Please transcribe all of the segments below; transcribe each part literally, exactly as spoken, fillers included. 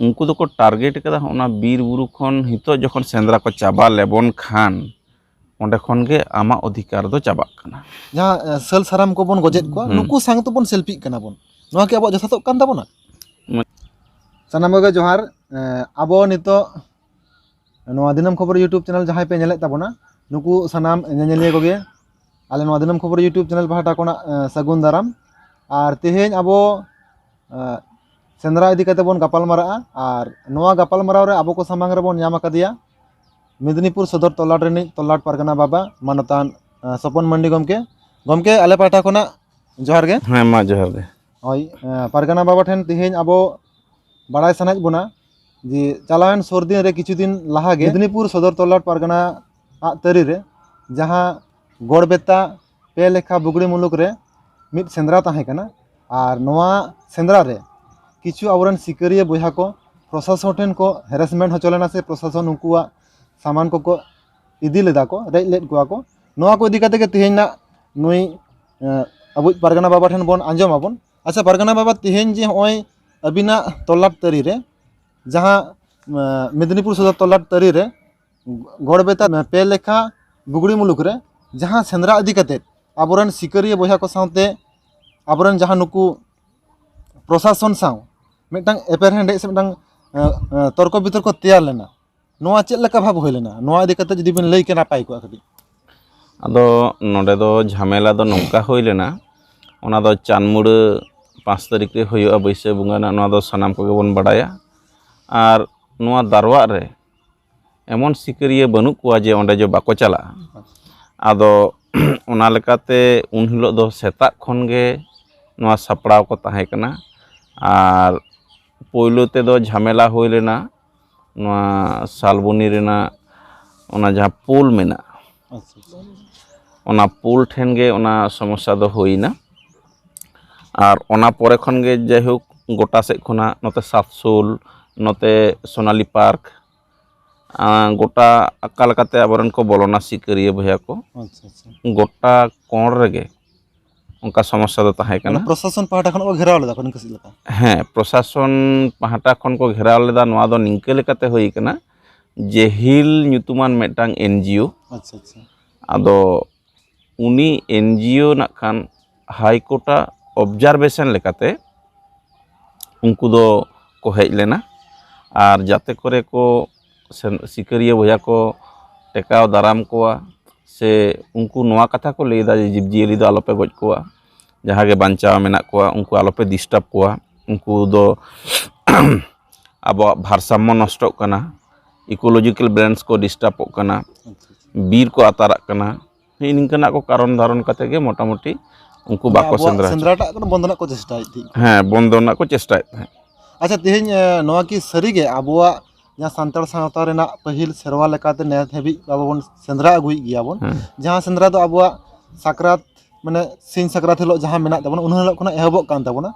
ᱩᱱᱠᱩ ᱫᱚᱠᱚ ᱴᱟᱨᱜᱮᱴ ᱠᱟᱫᱟ ᱚᱱᱟ ᱵᱤᱨ ᱵᱩᱨᱩ ᱠᱷᱚᱱ ᱱᱤᱛᱚᱜ ᱡᱚᱠᱷᱚᱱ ᱥᱮᱸᱫᱽᱨᱟ ᱠᱚ ᱪᱟᱵᱟ ᱞᱮᱵᱚᱱ ᱠᱷᱟᱱ ᱚᱸᱰᱮ ᱠᱷᱚᱱ ᱜᱮ ᱟᱢᱟᱜ ᱚᱫᱷᱤᱠᱟᱨ ᱫᱚ ᱪᱟᱵᱟᱜ ᱠᱟᱱᱟ᱾ ᱡᱟᱦᱟᱸ, ᱮ, ᱥᱟᱹᱞ ᱥᱟᱨᱟᱢ ᱠᱚᱵᱚᱱ ᱜᱚᱡᱮᱫ ᱠᱚᱣᱟ, ᱦᱩᱸ᱾ ᱱᱩᱠᱩ ᱥᱟᱝ ᱛᱮᱵᱚᱱ ᱥᱮᱞᱯᱤᱜ ᱠᱟᱱᱟ ᱵᱚᱱ᱾ ᱱᱚᱣᱟ ᱠᱤ ᱟᱵᱚᱣᱟᱜ ᱡᱚᱛᱷᱟᱛᱚᱜ ᱠᱟᱱ ᱛᱟᱵᱚᱱᱟ? ᱢᱟ- ᱥᱟᱱᱟᱢ ᱠᱚᱜᱮ ᱡᱚᱦᱟᱨ᱾ ᱮ, ᱟᱵᱚ ᱱᱤᱛᱚᱜ ᱱᱚᱣᱟ ᱫᱤᱱᱟᱹᱢ ᱠᱷᱚᱵᱚᱨ YouTube ᱪᱮᱱᱮᱞ ᱡᱟᱦᱟᱸᱭ ᱯᱮ ᱧᱮᱞᱮᱫ ᱛᱟᱵᱚᱱᱟ, ᱱᱩᱠᱩ ᱥᱟᱱᱟᱢ ᱧᱮᱧᱮᱞᱤᱭᱟᱹ ᱠᱚᱜᱮ ᱟᱞᱮ ᱱᱚᱣᱟ ᱫᱤᱱᱟᱹᱢ ᱠᱷᱚᱵᱚᱨ YouTube ᱪᱮᱱᱮᱞ ᱯᱟᱦᱴᱟ ᱠᱷᱚᱱᱟᱜ, ᱮ, ᱥᱟᱹᱜᱩᱱ ᱫᱟᱨᱟᱢ᱾ ᱟᱨ ᱛᱮᱦᱮᱧ ᱟᱵᱚ, ᱮ, ᱥᱮᱸᱫᱽᱨᱟ ᱤᱫᱤ ᱠᱟᱛᱮ ᱵᱚᱱ ᱜᱟᱯᱟᱞ ᱢᱟᱨᱟᱜᱼᱟ᱾ ᱟᱨ ᱱᱚᱣᱟ ᱜᱟᱯᱟᱞ ᱢᱟᱨᱟᱣ ᱨᱮ ᱟᱵᱚ ᱠᱚ ᱥᱟᱢᱟᱝ ᱨᱮᱵᱚᱱ ᱧᱟᱢ ᱟᱠᱟᱫᱮᱭᱟ ᱢᱮᱫᱽᱱᱤᱯᱩᱨ ᱥᱚᱫᱚᱨ ᱛᱚᱞᱞᱟᱴ ᱨᱤᱱᱤᱡ ᱛᱚᱞᱞᱟᱴ ᱯᱟᱨᱜᱟᱱᱟ ᱵᱟᱵᱟ ᱢᱟᱱᱚᱛᱟᱱ, ᱮ, ᱥᱚᱯᱚᱱ ᱢᱟᱱᱰᱤ ᱜᱚᱢᱠᱮ᱾ ᱜᱚᱢᱠᱮ, ᱟᱞᱮ ᱯᱟᱦᱴᱟ ᱠᱷᱚᱱᱟᱜ ᱡᱚᱦᱟᱨ ᱜᱮ᱾ ᱦᱮᱸ, ᱢᱟ ᱡᱚᱦᱟᱨ ᱜᱮ᱾ ᱦᱳᱭ, ᱮ, ᱯᱟᱨᱜᱟᱱᱟ ᱵᱟᱵᱟ ᱴᱷᱮᱱ ᱛᱮᱦᱮᱧ ᱟᱵᱚ ᱵᱟᱲᱟᱭ ᱥᱟᱱᱟᱭᱮᱫ ᱵᱚᱱᱟ ᱡᱮ ᱪᱟᱞᱟᱣᱮᱱ ᱥᱩᱨ ᱫᱤᱱ ᱨᱮ, ᱠᱤᱪᱷᱩ ᱫᱤᱱ ᱞᱟᱦᱟ ᱜᱮ, ᱢᱮᱫᱽᱱᱤᱯᱩᱨ ᱥᱚᱫᱚᱨ ᱛᱚᱞᱞᱟᱴ ᱯᱟᱨᱜᱟᱱᱟ ᱟᱜ ᱛᱟᱹᱨᱤ ᱨᱮ ᱡᱟᱦᱟᱸ ᱜᱚᱲ ᱵᱮᱛᱟ ᱯᱮ ᱞᱮᱠᱷᱟ ᱵᱩᱜᱲᱤ ᱢᱩᱞᱩᱠ ᱨᱮ ᱢᱤᱫ ᱥᱮᱸᱫᱽᱨᱟ ᱛᱟᱦᱮᱸ ᱠᱟᱱᱟ᱾ ᱟᱨ ᱱᱚᱣᱟ ᱥᱮᱸᱫᱽᱨᱟ ᱨᱮ ᱠᱤᱪᱷᱩ ᱟᱵᱚᱨᱮᱱ ᱥᱤᱠᱟᱹᱨᱤᱭᱟᱹ ᱵᱚᱭᱦᱟ ᱠᱚ ᱯᱨᱚᱥᱟᱥᱚᱱ ᱴᱷᱮᱱ ᱠᱚ ᱦᱮᱨᱮᱥᱢᱮᱱᱴ ᱦᱚᱪᱚ ᱞᱮᱱᱟ, ᱥᱮ ᱯᱨᱚᱥᱟᱥᱚᱱ ᱩᱱᱠᱩᱣᱟᱜ ᱥᱟᱢᱟᱱ ᱠᱚᱠᱚ ᱤᱫᱤ ᱞᱮᱫᱟ ᱠᱚ, ᱨᱮᱡ ᱞᱮᱫ ᱠᱚᱣᱟ ᱠᱚ᱾ ᱱᱚᱣᱟ ᱠᱚ ᱤᱫᱤ ᱠᱟᱛᱮ ᱜᱮ ᱛᱮᱦᱮᱧ ᱱᱟᱜ ᱱᱩᱭ, ᱮ, ᱟᱵᱚᱭᱤᱡ ᱯᱟᱨᱜᱟᱱᱟ ᱵᱟᱵᱟ ᱴᱷᱮᱱ ᱵᱚᱱ ᱟᱸᱡᱚᱢ ᱟᱵᱚᱱ᱾ ᱟᱪᱪᱷᱟ ᱯᱟᱨᱜᱟᱱᱟ ᱵᱟᱵᱟ, ᱛᱮᱦᱮᱧ ᱡᱮ ᱱᱚᱜᱼᱚᱭ ᱟᱹᱵᱤᱱᱟᱜ ᱛᱚᱞᱞᱟᱴ ᱛᱟᱹᱨᱤ ᱨᱮ, ᱡᱟᱦᱟᱸ, ᱮ, ᱢᱮᱫᱽᱱᱤᱯᱩᱨ ᱥᱚᱫᱚᱨ ᱛᱚᱞᱞᱟᱴ ᱛᱟᱹᱨᱤ ᱨᱮ ᱜᱚᱲ ᱵᱮᱛᱟ ᱯᱮ ᱞᱮᱠᱷᱟ ᱵᱩᱜᱲᱤ ᱢᱩᱞᱩᱠ ᱨᱮ ᱡᱟᱦᱟᱸ ᱥᱮᱸᱫᱽᱨᱟ ᱤᱫᱤ ᱠᱟᱛᱮ ᱟᱵᱚᱨᱮᱱ ᱥᱤᱠᱟᱹᱨᱤᱭᱟᱹ ᱵᱚᱭᱦᱟ ᱠᱚ ᱥᱟᱶᱛᱮ ᱟᱵᱚᱨᱮᱱ ᱡᱟᱦᱟᱸ ᱱᱩᱠᱩ ᱯᱨᱚᱥᱟᱥᱚᱱ ᱥᱟᱶ ᱢᱤᱫᱴᱟᱝ ᱮᱯᱮᱨᱦᱮᱸᱰᱮᱡ ᱥᱮ ᱢᱤᱫᱴᱟᱝ, ᱮ, ᱮ, ᱛᱚᱨᱠᱚ ᱵᱤᱛᱚᱨᱠᱚ ᱛᱮᱭᱟᱨ ᱞᱮᱱᱟ, ᱱᱚᱣᱟ ᱪᱮᱫ ᱞᱮᱠᱟ ᱵᱷᱟᱵᱽ ᱦᱩᱭ ᱞᱮᱱᱟ? ᱱᱚᱣᱟ ᱤᱫᱤ ᱠᱟᱛᱮ ᱡᱩᱫᱤ ᱵᱤᱱ ᱞᱟᱹᱭ ᱠᱮᱭᱟ ᱱᱟᱯᱟᱭ ᱠᱚᱜᱼᱟ ᱠᱟᱹᱴᱤᱡ᱾ ᱟᱫᱚ ᱱᱚᱰᱮ ᱫᱚ ᱡᱷᱟᱢᱮᱞᱟ ᱫᱚ ᱱᱚᱝᱠᱟ ᱦᱩᱭ ᱞᱮᱱᱟ, ᱚᱱᱟ ᱫᱚ ᱪᱟᱱᱢᱩᱲᱟᱹ ᱯᱟᱸᱪ ᱛᱟᱹᱨᱤᱠᱷ ᱨᱮ ᱦᱩᱭᱩᱜᱼᱟ, ᱵᱟᱹᱭᱥᱟᱹᱠᱷ ᱵᱚᱸᱜᱟ ᱨᱮᱱᱟᱜ, ᱱᱚᱣᱟ ᱫᱚ ᱥᱟᱱᱟᱢ ᱠᱚᱜᱮ ᱵᱚᱱ ᱵᱟᱲᱟᱭᱟ᱾ ᱟᱨ ᱱᱚᱣᱟ ᱫᱟᱨᱣᱟᱜ ᱨᱮ ᱮᱢᱚᱱ ᱥᱤᱠᱟᱹᱨᱤᱭᱟᱹ ᱵᱟᱹᱱᱩᱜ ᱠᱚᱣᱟ ᱡᱮ ᱚᱸᱰᱮ ᱡᱮ ᱵᱟᱠᱚ ᱪᱟᱞᱟᱜᱼᱟ᱾ ᱟᱫᱚ ᱚᱱᱟ ᱞᱮᱠᱟᱛᱮ ᱩᱱ ᱦᱤᱞᱳᱜ ᱫᱚ ᱥᱮᱛᱟᱜ ᱠᱷᱚᱱ ᱜᱮ ᱱᱚᱣᱟ ᱥᱟᱯᱲᱟᱣ ᱠᱚ ᱛᱟᱦᱮᱸ ᱠᱟᱱᱟ᱾ ᱟᱨ ᱯᱳᱭᱞᱳ ᱛᱮᱫᱚ ᱡᱷᱟᱢᱮᱞᱟ ᱦᱩᱭ ᱞᱮᱱᱟ ᱱᱚᱣᱟ ᱥᱟᱞᱵᱚᱱᱤ ᱨᱮᱱᱟᱜ ᱚᱱᱟ ᱡᱟᱦᱟᱸ ᱯᱳᱞ ᱢᱮᱱᱟᱜᱼᱟ, ᱟᱪᱪᱷᱟ, ᱟᱪᱪᱷᱟ᱾ ᱚᱱᱟ ᱯᱳᱞ ᱴᱷᱮᱱ ᱜᱮ ᱚᱱᱟ ᱥᱚᱢᱚᱥᱥᱟ ᱫᱚ ᱦᱩᱭᱱᱟ᱾ ᱟᱨ ᱚᱱᱟ ᱯᱚᱨᱮ ᱠᱷᱚᱱ ᱜᱮ ᱡᱟᱭᱦᱳᱠ ᱜᱚᱴᱟ ᱥᱮᱫ ᱠᱷᱚᱱᱟᱜ ᱱᱚᱛᱮ ᱥᱟᱛᱥᱳᱞ, ᱱᱚᱛᱮ ᱥᱳᱱᱟᱞᱤ ᱯᱟᱨᱠ, ᱟᱸ, ᱜᱚᱴᱟ ᱟᱠᱟ ᱞᱮᱠᱟᱛᱮ ᱟᱵᱚᱨᱮᱱ ᱠᱚ ᱵᱚᱞᱚᱱᱟ ᱥᱤᱠᱟᱹᱨᱤᱭᱟᱹ ᱵᱚᱭᱦᱟ ᱠᱚ᱾ ᱟᱪᱪᱷᱟ, ᱟᱪᱪᱷᱟ᱾ ᱜᱚᱴᱟ ᱠᱚᱬ ᱨᱮᱜᱮ ᱚᱱᱠᱟ ᱥᱚᱢᱚᱥᱥᱟ ᱫᱚ ᱛᱟᱦᱮᱸ ᱠᱟᱱᱟ᱾ ᱯᱨᱚᱥᱟᱥᱚᱱ ᱯᱟᱦᱴᱟ ᱠᱷᱚᱱ ᱠᱚ ᱜᱷᱮᱨᱟᱣ ᱞᱮᱫᱟ ᱠᱚ ᱱᱤᱝᱠᱟᱹ ᱪᱮᱫ ᱞᱮᱠᱟ? ᱦᱮᱸ, ᱯᱨᱚᱥᱟᱥᱚᱱ ᱯᱟᱦᱴᱟ ᱠᱷᱚᱱ ᱠᱚ ᱜᱷᱮᱨᱟᱣ ᱞᱮᱫᱟ᱾ ᱱᱚᱣᱟ ᱫᱚ ᱱᱤᱝᱠᱟᱹ ᱞᱮᱠᱟᱛᱮ ᱦᱩᱭ ᱠᱟᱱᱟ, ᱡᱮᱦᱤᱞ ᱧᱩᱛᱩᱢᱟᱱ ᱢᱤᱫᱴᱟᱝ ᱮᱱᱡᱤᱳ, ᱟᱪᱪᱷᱟ ᱟᱪᱪᱷᱟ᱾ ᱟᱫᱚ ᱩᱱᱤ ᱮᱱᱡᱤᱳ ᱱᱟᱜ ᱠᱷᱟᱱ ᱦᱟᱭᱠᱳᱨᱴᱟᱜ ᱚᱵᱡᱟᱨᱵᱷᱮᱥᱚᱱ ᱞᱮᱠᱟᱛᱮ ᱩᱱᱠᱩ ᱫᱚ ᱠᱚ ᱦᱮᱡ ᱞᱮᱱᱟ, ᱟᱨ ᱡᱟᱛᱮ ᱠᱚᱨᱮ ᱠᱚ ᱥᱮᱱ- ᱥᱤᱠᱟᱹᱨᱤᱭᱟᱹ ᱵᱚᱭᱦᱟ ᱠᱚ ᱴᱮᱠᱟᱣ ᱫᱟᱨᱟᱢ ᱠᱚᱣᱟ, ᱥᱮ ᱩᱱᱠᱩ ᱱᱚᱣᱟ ᱠᱟᱛᱷᱟ ᱠᱚ ᱞᱟᱹᱭᱫᱟ ᱡᱮ ᱡᱤᱵᱽᱼᱡᱤᱭᱟᱹᱞᱤ ᱫᱚ ᱟᱞᱚᱯᱮ ᱜᱚᱡ ᱠᱚᱣᱟ, ᱡᱟᱦᱟᱸ ᱜᱮ ᱵᱟᱧᱪᱟᱣ ᱢᱮᱱᱟᱜ ᱠᱚᱣᱟ ᱩᱱᱠᱩ ᱟᱞᱚᱯᱮ ᱰᱤᱥᱴᱟᱵᱽ ᱠᱚᱣᱟ, ᱩᱱᱠᱩ ᱫᱚ ᱟᱵᱚᱣᱟᱜ ᱵᱷᱟᱨᱥᱟᱢᱢᱚ ᱱᱚᱥᱴᱚᱜ ᱠᱟᱱᱟ, ᱤᱠᱳᱞᱚᱡᱤᱠᱮᱞ ᱵᱮᱞᱮᱱᱥ ᱠᱚ ᱰᱤᱥᱴᱟᱵᱚᱜ ᱠᱟᱱᱟ, ᱟᱪᱪᱷᱟ, ᱟᱪᱪᱷᱟ᱾ ᱵᱤᱨ ᱠᱚ ᱟᱛᱟᱨᱟᱜ ᱠᱟᱱᱟ᱾ ᱱᱤᱝᱠᱟᱹᱱᱟᱜ ᱠᱚ ᱠᱟᱨᱚᱱ ᱫᱷᱟᱨᱚᱱ ᱠᱟᱛᱮ ᱜᱮ ᱢᱚᱴᱟᱢᱩᱴᱤ ᱩᱱᱠᱩ ᱵᱟᱠᱚ ᱟᱵᱚᱣᱟᱜ ᱥᱮᱸᱫᱽᱨᱟ ᱦᱚᱪᱚ- ᱥᱮᱸᱫᱽᱨᱟᱴᱟᱜ ᱠᱚ ᱵᱚᱱᱫᱚ ᱨᱮᱱᱟᱜ ᱠᱚ ᱪᱮᱥᱴᱟᱭᱮᱫ ᱛᱟᱦᱮᱸᱫ᱾ ᱦᱮᱸ, ᱵᱚᱱᱫᱚ ᱨᱮᱱᱟᱜ ᱠᱚ ᱪᱮᱥᱴᱟᱭᱮᱫ ᱛᱟᱦᱮᱸᱫ᱾ ᱟᱪᱪᱷᱟ, ᱛᱮᱦᱮᱧ ᱮ, ᱱᱚᱣᱟ ᱠᱤ ᱥᱟᱹᱨᱤᱜᱮ ᱟᱵᱚᱣᱟᱜ ᱡᱟᱦᱟᱸ ᱥᱟᱱᱛᱟᱲ ᱥᱟᱶᱛᱟ ᱨᱮᱱᱟᱜ ᱯᱟᱹᱦᱤᱞ ᱥᱮᱨᱣᱟ ᱞᱮᱠᱟᱛᱮ ᱱᱤᱛ ᱦᱟᱹᱵᱤᱡ ᱟᱵᱚ ᱵᱚᱱ ᱥᱮᱸᱫᱽᱨᱟ ᱟᱹᱜᱩᱭᱮᱫ ᱜᱮᱭᱟ ᱵᱚᱱ, ᱦᱮᱸ᱾ ᱡᱟᱦᱟᱸ ᱥᱮᱸᱫᱽᱨᱟ ᱫᱚ ᱟᱵᱚᱣᱟᱜ ᱥᱟᱠᱨᱟᱛ, ᱢᱟᱱᱮ ᱥᱤᱧ ᱥᱟᱠᱨᱟᱛ ᱦᱤᱞᱳᱜ ᱡᱟᱦᱟᱸ ᱢᱮᱱᱟᱜ ᱛᱟᱵᱚᱱᱟ, ᱩᱱ ᱦᱤᱞᱳᱜ ᱠᱷᱚᱱᱟᱜ ᱮᱦᱚᱵᱚᱜ ᱠᱟᱱ ᱛᱟᱵᱚᱱᱟ,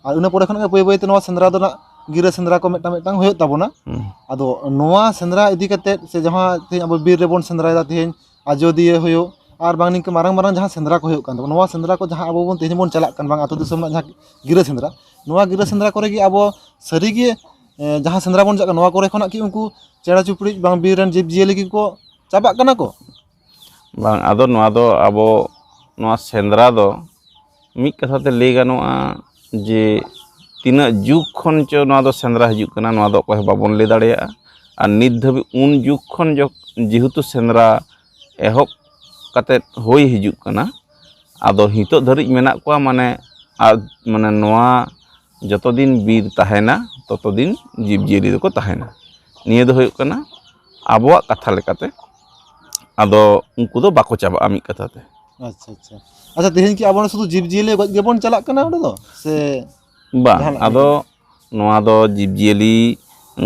ᱟᱨ ᱤᱱᱟᱹ ᱯᱚᱨᱮ ᱠᱷᱚᱱᱟᱜ ᱜᱮ ᱵᱟᱹᱭ ᱵᱟᱹᱭᱛᱮ ᱱᱚᱣᱟ ᱥᱮᱸᱫᱽᱨᱟ ᱫᱚ ᱱᱟᱜ ᱜᱤᱨᱟᱹ ᱥᱮᱸᱫᱽᱨᱟ ᱠᱚ ᱢᱤᱫᱴᱟᱝ ᱢᱤᱫᱴᱟᱝ ᱦᱩᱭᱩᱜ ᱛᱟᱵᱚᱱᱟ᱾ ᱦᱩᱸ᱾ ᱟᱫᱚ ᱱᱚᱣᱟ ᱥᱮᱸᱫᱽᱨᱟ ᱤᱫᱤ ᱠᱟᱛᱮᱫ ᱥᱮ ᱡᱟᱦᱟᱸ ᱛᱮᱦᱮᱧ ᱟᱵᱚ ᱵᱤᱨ ᱨᱮᱵᱚᱱ ᱥᱮᱸᱫᱽᱨᱟᱭᱮᱫᱟ, ᱛᱮᱦᱮᱧ ᱟᱡᱚᱫᱤᱭᱟᱹ ᱦᱩᱭᱩᱜ, ᱟᱨ ᱵᱟᱝ ᱱᱤᱝᱠᱟᱹ ᱢᱟᱨᱟᱝ ᱢᱟᱨᱟᱝ ᱡᱟᱦᱟᱸ ᱥᱮᱸᱫᱽᱨᱟ ᱠᱚ ᱦᱩᱭᱩᱜ ᱠᱟᱱ ᱛᱟᱵᱚᱱᱟ, ᱱᱚᱣᱟ ᱥᱮᱸᱫᱽᱨᱟ ᱠᱚ ᱡᱟᱦᱟᱸ ᱟᱵᱚ ᱵᱚᱱ ᱛᱮᱦᱮᱧ ᱵᱚᱱ ᱪᱟᱞᱟᱜ ᱠᱟᱱ ᱵᱟᱝ ᱟᱹᱛᱩ ᱫᱤᱥᱚᱢ ᱨᱮᱱᱟᱜ ᱡᱟᱦᱟᱸ ᱜᱤᱨᱟᱹ ᱥᱮᱸᱫᱽᱨᱟ, ᱱᱚᱣᱟ ᱜᱤᱨᱟᱹ ᱥᱮᱸᱫᱽᱨᱟ ᱠᱚᱨᱮ ᱜᱮ ᱟᱵᱚ ᱥᱟᱹᱨᱤᱜᱮ, ᱮ, ᱡᱟᱦᱟᱸ ᱥᱮᱸᱫᱽᱨᱟ ᱵᱚᱱ ᱪᱟᱞᱟᱜ ᱠᱟᱱᱟ, ᱱᱚᱣᱟ ᱠᱚᱨᱮ ᱠᱷᱚᱱᱟᱜ ᱠᱤ ᱩᱱᱠᱩ ᱪᱮᱬᱮ ᱪᱩᱯᱲᱤᱡ ᱵᱟᱝ ᱵᱤᱨ ᱨᱮᱱ ᱡᱤᱵᱽ ᱡᱤᱭᱟᱹᱞᱤ ᱠᱤ ᱠᱚ ᱪᱟᱵᱟᱜ ᱠᱟᱱᱟ ᱠᱚ? ᱵᱟᱝ, ᱟᱫᱚ ᱱᱚᱣᱟ ᱫᱚ ᱟᱵᱚ ᱱᱚᱣᱟ ᱥᱮᱸᱫᱽᱨᱟ ᱫᱚ ᱢᱤᱫ ᱠᱟᱛᱷᱟ ᱛᱮ ᱞᱟᱹᱭ ᱜᱟᱱᱚᱜᱼᱟ ᱡᱮ ᱛᱤᱱᱟᱹᱜ ᱡᱩᱜᱽ ᱠᱷᱚᱱ ᱪᱚ ᱱᱚᱣᱟ ᱫᱚ ᱥᱮᱸᱫᱽᱨᱟ ᱦᱤᱡᱩᱜ ᱠᱟᱱᱟ, ᱱᱚᱣᱟ ᱫᱚ ᱚᱠᱚᱭ ᱦᱚᱸ ᱵᱟᱵᱚᱱ ᱞᱟᱹᱭ ᱫᱟᱲᱮᱭᱟᱜᱼᱟ᱾ ᱟᱨ ᱱᱤᱛ ᱫᱷᱟᱹᱵᱤᱡ ᱩᱱ ᱡᱩᱜᱽ ᱠᱷᱚᱱ ᱡᱚ- ᱡᱮᱦᱮᱛᱩ ᱥᱮᱸᱫᱽᱨᱟ ᱮᱦᱚᱵ ᱠᱟᱛᱮᱫ ᱦᱩᱭ ᱦᱤᱡᱩᱜ ᱠᱟᱱᱟ, ᱟᱫᱚ ᱱᱤᱛᱚᱜ ᱫᱷᱟᱹᱨᱤᱡ ᱢᱮᱱᱟᱜ ᱠᱚᱣᱟ, ᱢᱟᱱᱮ ᱟᱨ ᱢᱟᱱᱮ ᱱᱚᱣᱟ ᱡᱚᱛᱚ ᱫᱤᱱ ᱵᱤᱨ ᱛᱟᱦᱮᱱᱟ ᱛᱚᱛᱚ ᱫᱤᱱ ᱡᱤᱵᱽᱼᱡᱤᱭᱟᱹᱞᱤ ᱫᱚᱠᱚ ᱛᱟᱦᱮᱱᱟ᱾ ᱱᱤᱭᱟᱹ ᱫᱚ ᱦᱩᱭᱩᱜ ᱠᱟᱱᱟ ᱟᱵᱚᱣᱟᱜ ᱠᱟᱛᱷᱟ ᱞᱮᱠᱟᱛᱮ, ᱟᱫᱚ ᱩᱱᱠᱩ ᱫᱚ ᱵᱟᱠᱚ ᱪᱟᱵᱟᱜᱼᱟ ᱢᱤᱫ ᱠᱟᱛᱷᱟ ᱛᱮ᱾ ᱟᱪᱪᱷᱟ ᱟᱪᱪᱷᱟ᱾ ᱟᱪᱪᱷᱟ, ᱛᱮᱦᱮᱧ ᱠᱤ ᱟᱵᱚ ᱥᱩᱫᱷᱩ ᱡᱤᱵᱽ ᱡᱤᱭᱟᱹᱞᱤ ᱜᱚᱡ ᱜᱮᱵᱚᱱ ᱪᱟᱞᱟᱜ ᱠᱟᱱᱟ ᱚᱸᱰᱮ ᱫᱚ, ᱥᱮ ᱵᱟᱝ, ᱡᱟᱦᱟᱱᱟᱜ ᱟᱫᱚ ᱱᱚᱣᱟ ᱫᱚ ᱡᱤᱵᱽᱼᱡᱤᱭᱟᱹᱞᱤ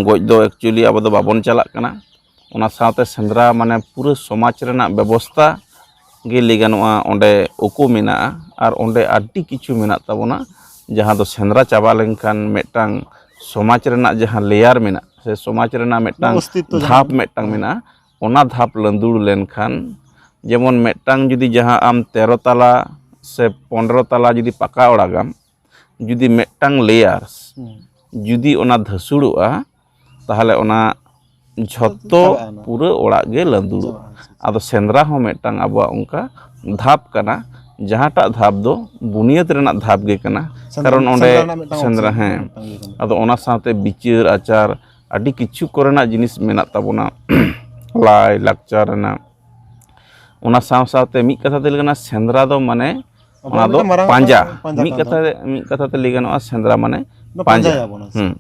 ᱜᱚᱡ ᱫᱚ ᱮᱠᱪᱩᱭᱮᱞᱤ ᱟᱵᱚ ᱫᱚ ᱵᱟᱵᱚᱱ ᱪᱟᱞᱟᱜ ᱠᱟᱱᱟ᱾ ᱚᱱᱟ ᱥᱟᱶᱛᱮ ᱥᱮᱸᱫᱽᱨᱟ ᱢᱟᱱᱮ ᱯᱩᱨᱟᱹ ᱥᱚᱢᱟᱡᱽ ᱨᱮᱱᱟᱜ ᱵᱮᱵᱚᱥᱛᱟ ᱜᱮ ᱞᱟᱹᱭ ᱜᱟᱱᱚᱜᱼᱟ, ᱚᱸᱰᱮ ᱩᱠᱩ ᱢᱮᱱᱟᱜᱼᱟ ᱟᱨ ᱚᱸᱰᱮ ᱟᱹᱰᱤ ᱠᱤᱪᱷᱩ ᱢᱮᱱᱟᱜ ᱛᱟᱵᱚᱱᱟ, ᱡᱟᱦᱟᱸ ᱫᱚ ᱥᱮᱸᱫᱽᱨᱟ ᱪᱟᱵᱟ ᱞᱮᱱᱠᱷᱟᱱ ᱢᱤᱫᱴᱟᱝ ᱥᱚᱢᱟᱡᱽ ᱨᱮᱱᱟᱜ ᱡᱟᱦᱟᱸ ᱞᱮᱭᱟᱨ ᱢᱮᱱᱟᱜ ᱥᱮ ᱥᱚᱢᱟᱡᱽ ᱨᱮᱱᱟᱜ ᱢᱤᱫᱴᱟᱝ ᱚᱥᱛᱤᱛᱛᱚ ᱡᱟᱦᱟᱸ ᱫᱷᱟᱯ ᱢᱮᱱᱟᱜ᱾ ᱢᱤᱫᱴᱟᱝ ᱢᱮᱱᱟᱜᱼᱟ, ᱚᱱᱟ ᱫᱷᱟᱯ ᱞᱟᱹᱸᱫᱩᱲ ᱞᱮᱱᱠᱷᱟᱱ, ᱡᱮᱢᱚᱱ ᱢᱤᱫᱴᱟᱝ ᱡᱩᱫᱤ ᱡᱟᱦᱟᱸ ᱟᱢ ᱛᱮᱨᱚ ᱛᱟᱞᱟ ᱥᱮ ᱯᱚᱱᱨᱚ ᱛᱟᱞᱟ ᱡᱩᱫᱤ ᱯᱟᱠᱟ ᱚᱲᱟᱜᱟᱢ, ᱡᱩᱫᱤ ᱢᱤᱫᱴᱟᱝ ᱞᱮᱭᱟᱨ ᱦᱩᱸ᱾ ᱡᱩᱫᱤ ᱚᱱᱟ ᱫᱷᱟᱹᱥᱩᱲᱚᱜᱼᱟ, ᱛᱟᱦᱚᱞᱮ ᱚᱱᱟ ᱡᱷᱚᱛᱚ ᱪᱟᱵᱟᱜᱼᱟ ᱚᱱᱟ᱾ ᱯᱩᱨᱟᱹ ᱚᱲᱟᱜ ᱜᱮ ᱞᱟᱹᱫᱩᱲᱚᱜᱼᱟ᱾ ᱪᱟᱵᱟᱜᱼᱟ, ᱟᱪᱪᱷᱟ, ᱟᱪᱪᱷᱟ᱾ ᱟᱫᱚ ᱥᱮᱸᱫᱽᱨᱟ ᱦᱚᱸ ᱢᱤᱫᱴᱟᱝ ᱟᱵᱚᱣᱟᱜ ᱚᱱᱠᱟ ᱫᱷᱟᱯ ᱠᱟᱱᱟ, ᱡᱟᱦᱟᱸᱴᱟᱜ ᱫᱷᱟᱯ ᱫᱚ ᱵᱩᱱᱤᱭᱟᱹᱫ ᱨᱮᱱᱟᱜ ᱫᱷᱟᱯ ᱜᱮ ᱠᱟᱱᱟ᱾ ᱥᱮᱸᱫᱽᱨᱟ, ᱠᱟᱨᱚᱱ ᱚᱸᱰᱮ ᱥᱮᱸᱫᱽᱨᱟ ᱨᱮᱱᱟᱜ ᱢᱤᱫᱴᱟᱝ ᱥᱮᱸᱫᱽᱨᱟ, option ᱦᱮᱸ᱾ ᱢᱤᱫᱴᱟᱝ ᱜᱮ ᱠᱟᱱᱟ᱾ ᱟᱫᱚ ᱚᱱᱟ ᱥᱟᱶᱛᱮ ᱵᱤᱪᱟᱹᱨ ᱟᱪᱟᱨ ᱟᱹᱰᱤ ᱠᱤᱪᱷᱩ ᱠᱚᱨᱮᱱᱟᱜ ᱡᱤᱱᱤᱥ ᱢᱮᱱᱟᱜ ᱛᱟᱵᱚᱱᱟ, ᱞᱟᱭ ᱞᱟᱠᱪᱟᱨ ᱨᱮᱱᱟᱜ᱾ ᱚᱱᱟ ᱥᱟᱶ ᱥᱟᱶᱛᱮ ᱢᱤᱫ ᱠᱟᱛᱷᱟ ᱛᱮ ᱞᱟᱹᱭ ᱜᱟᱱᱚᱜᱼᱟ, ᱥᱮᱸᱫᱽᱨᱟ ᱫᱚ ᱢᱟᱱᱮ ᱚᱱᱟ ᱟᱵᱚᱣᱟᱜ ᱫᱚ ᱢᱤᱫᱴᱟᱝ ᱢᱟᱨᱟᱝ ᱯᱟᱸᱡᱟ᱾ ᱢᱤᱫᱴᱟᱝ ᱯᱟᱸᱡᱟ ᱢᱤᱫ ᱠᱟᱱ ᱠᱟᱛᱷᱟ ᱛᱟᱵᱚᱱᱟ᱾ ᱛᱮ, ᱢᱤᱫ ᱠᱟᱛᱷᱟ ᱛᱮ ᱞᱟᱹᱭ ᱜᱟᱱᱚᱜᱼᱟ, ᱥᱮᱸᱫᱽᱨᱟ ᱢᱟᱱᱮ ᱚᱱᱟ ᱯᱟᱸᱡᱟ᱾ ᱯᱟᱸᱡᱟᱭᱟᱵᱚᱱ ᱟᱨ ᱪᱮᱫ᱾ ᱦᱩᱸ᱾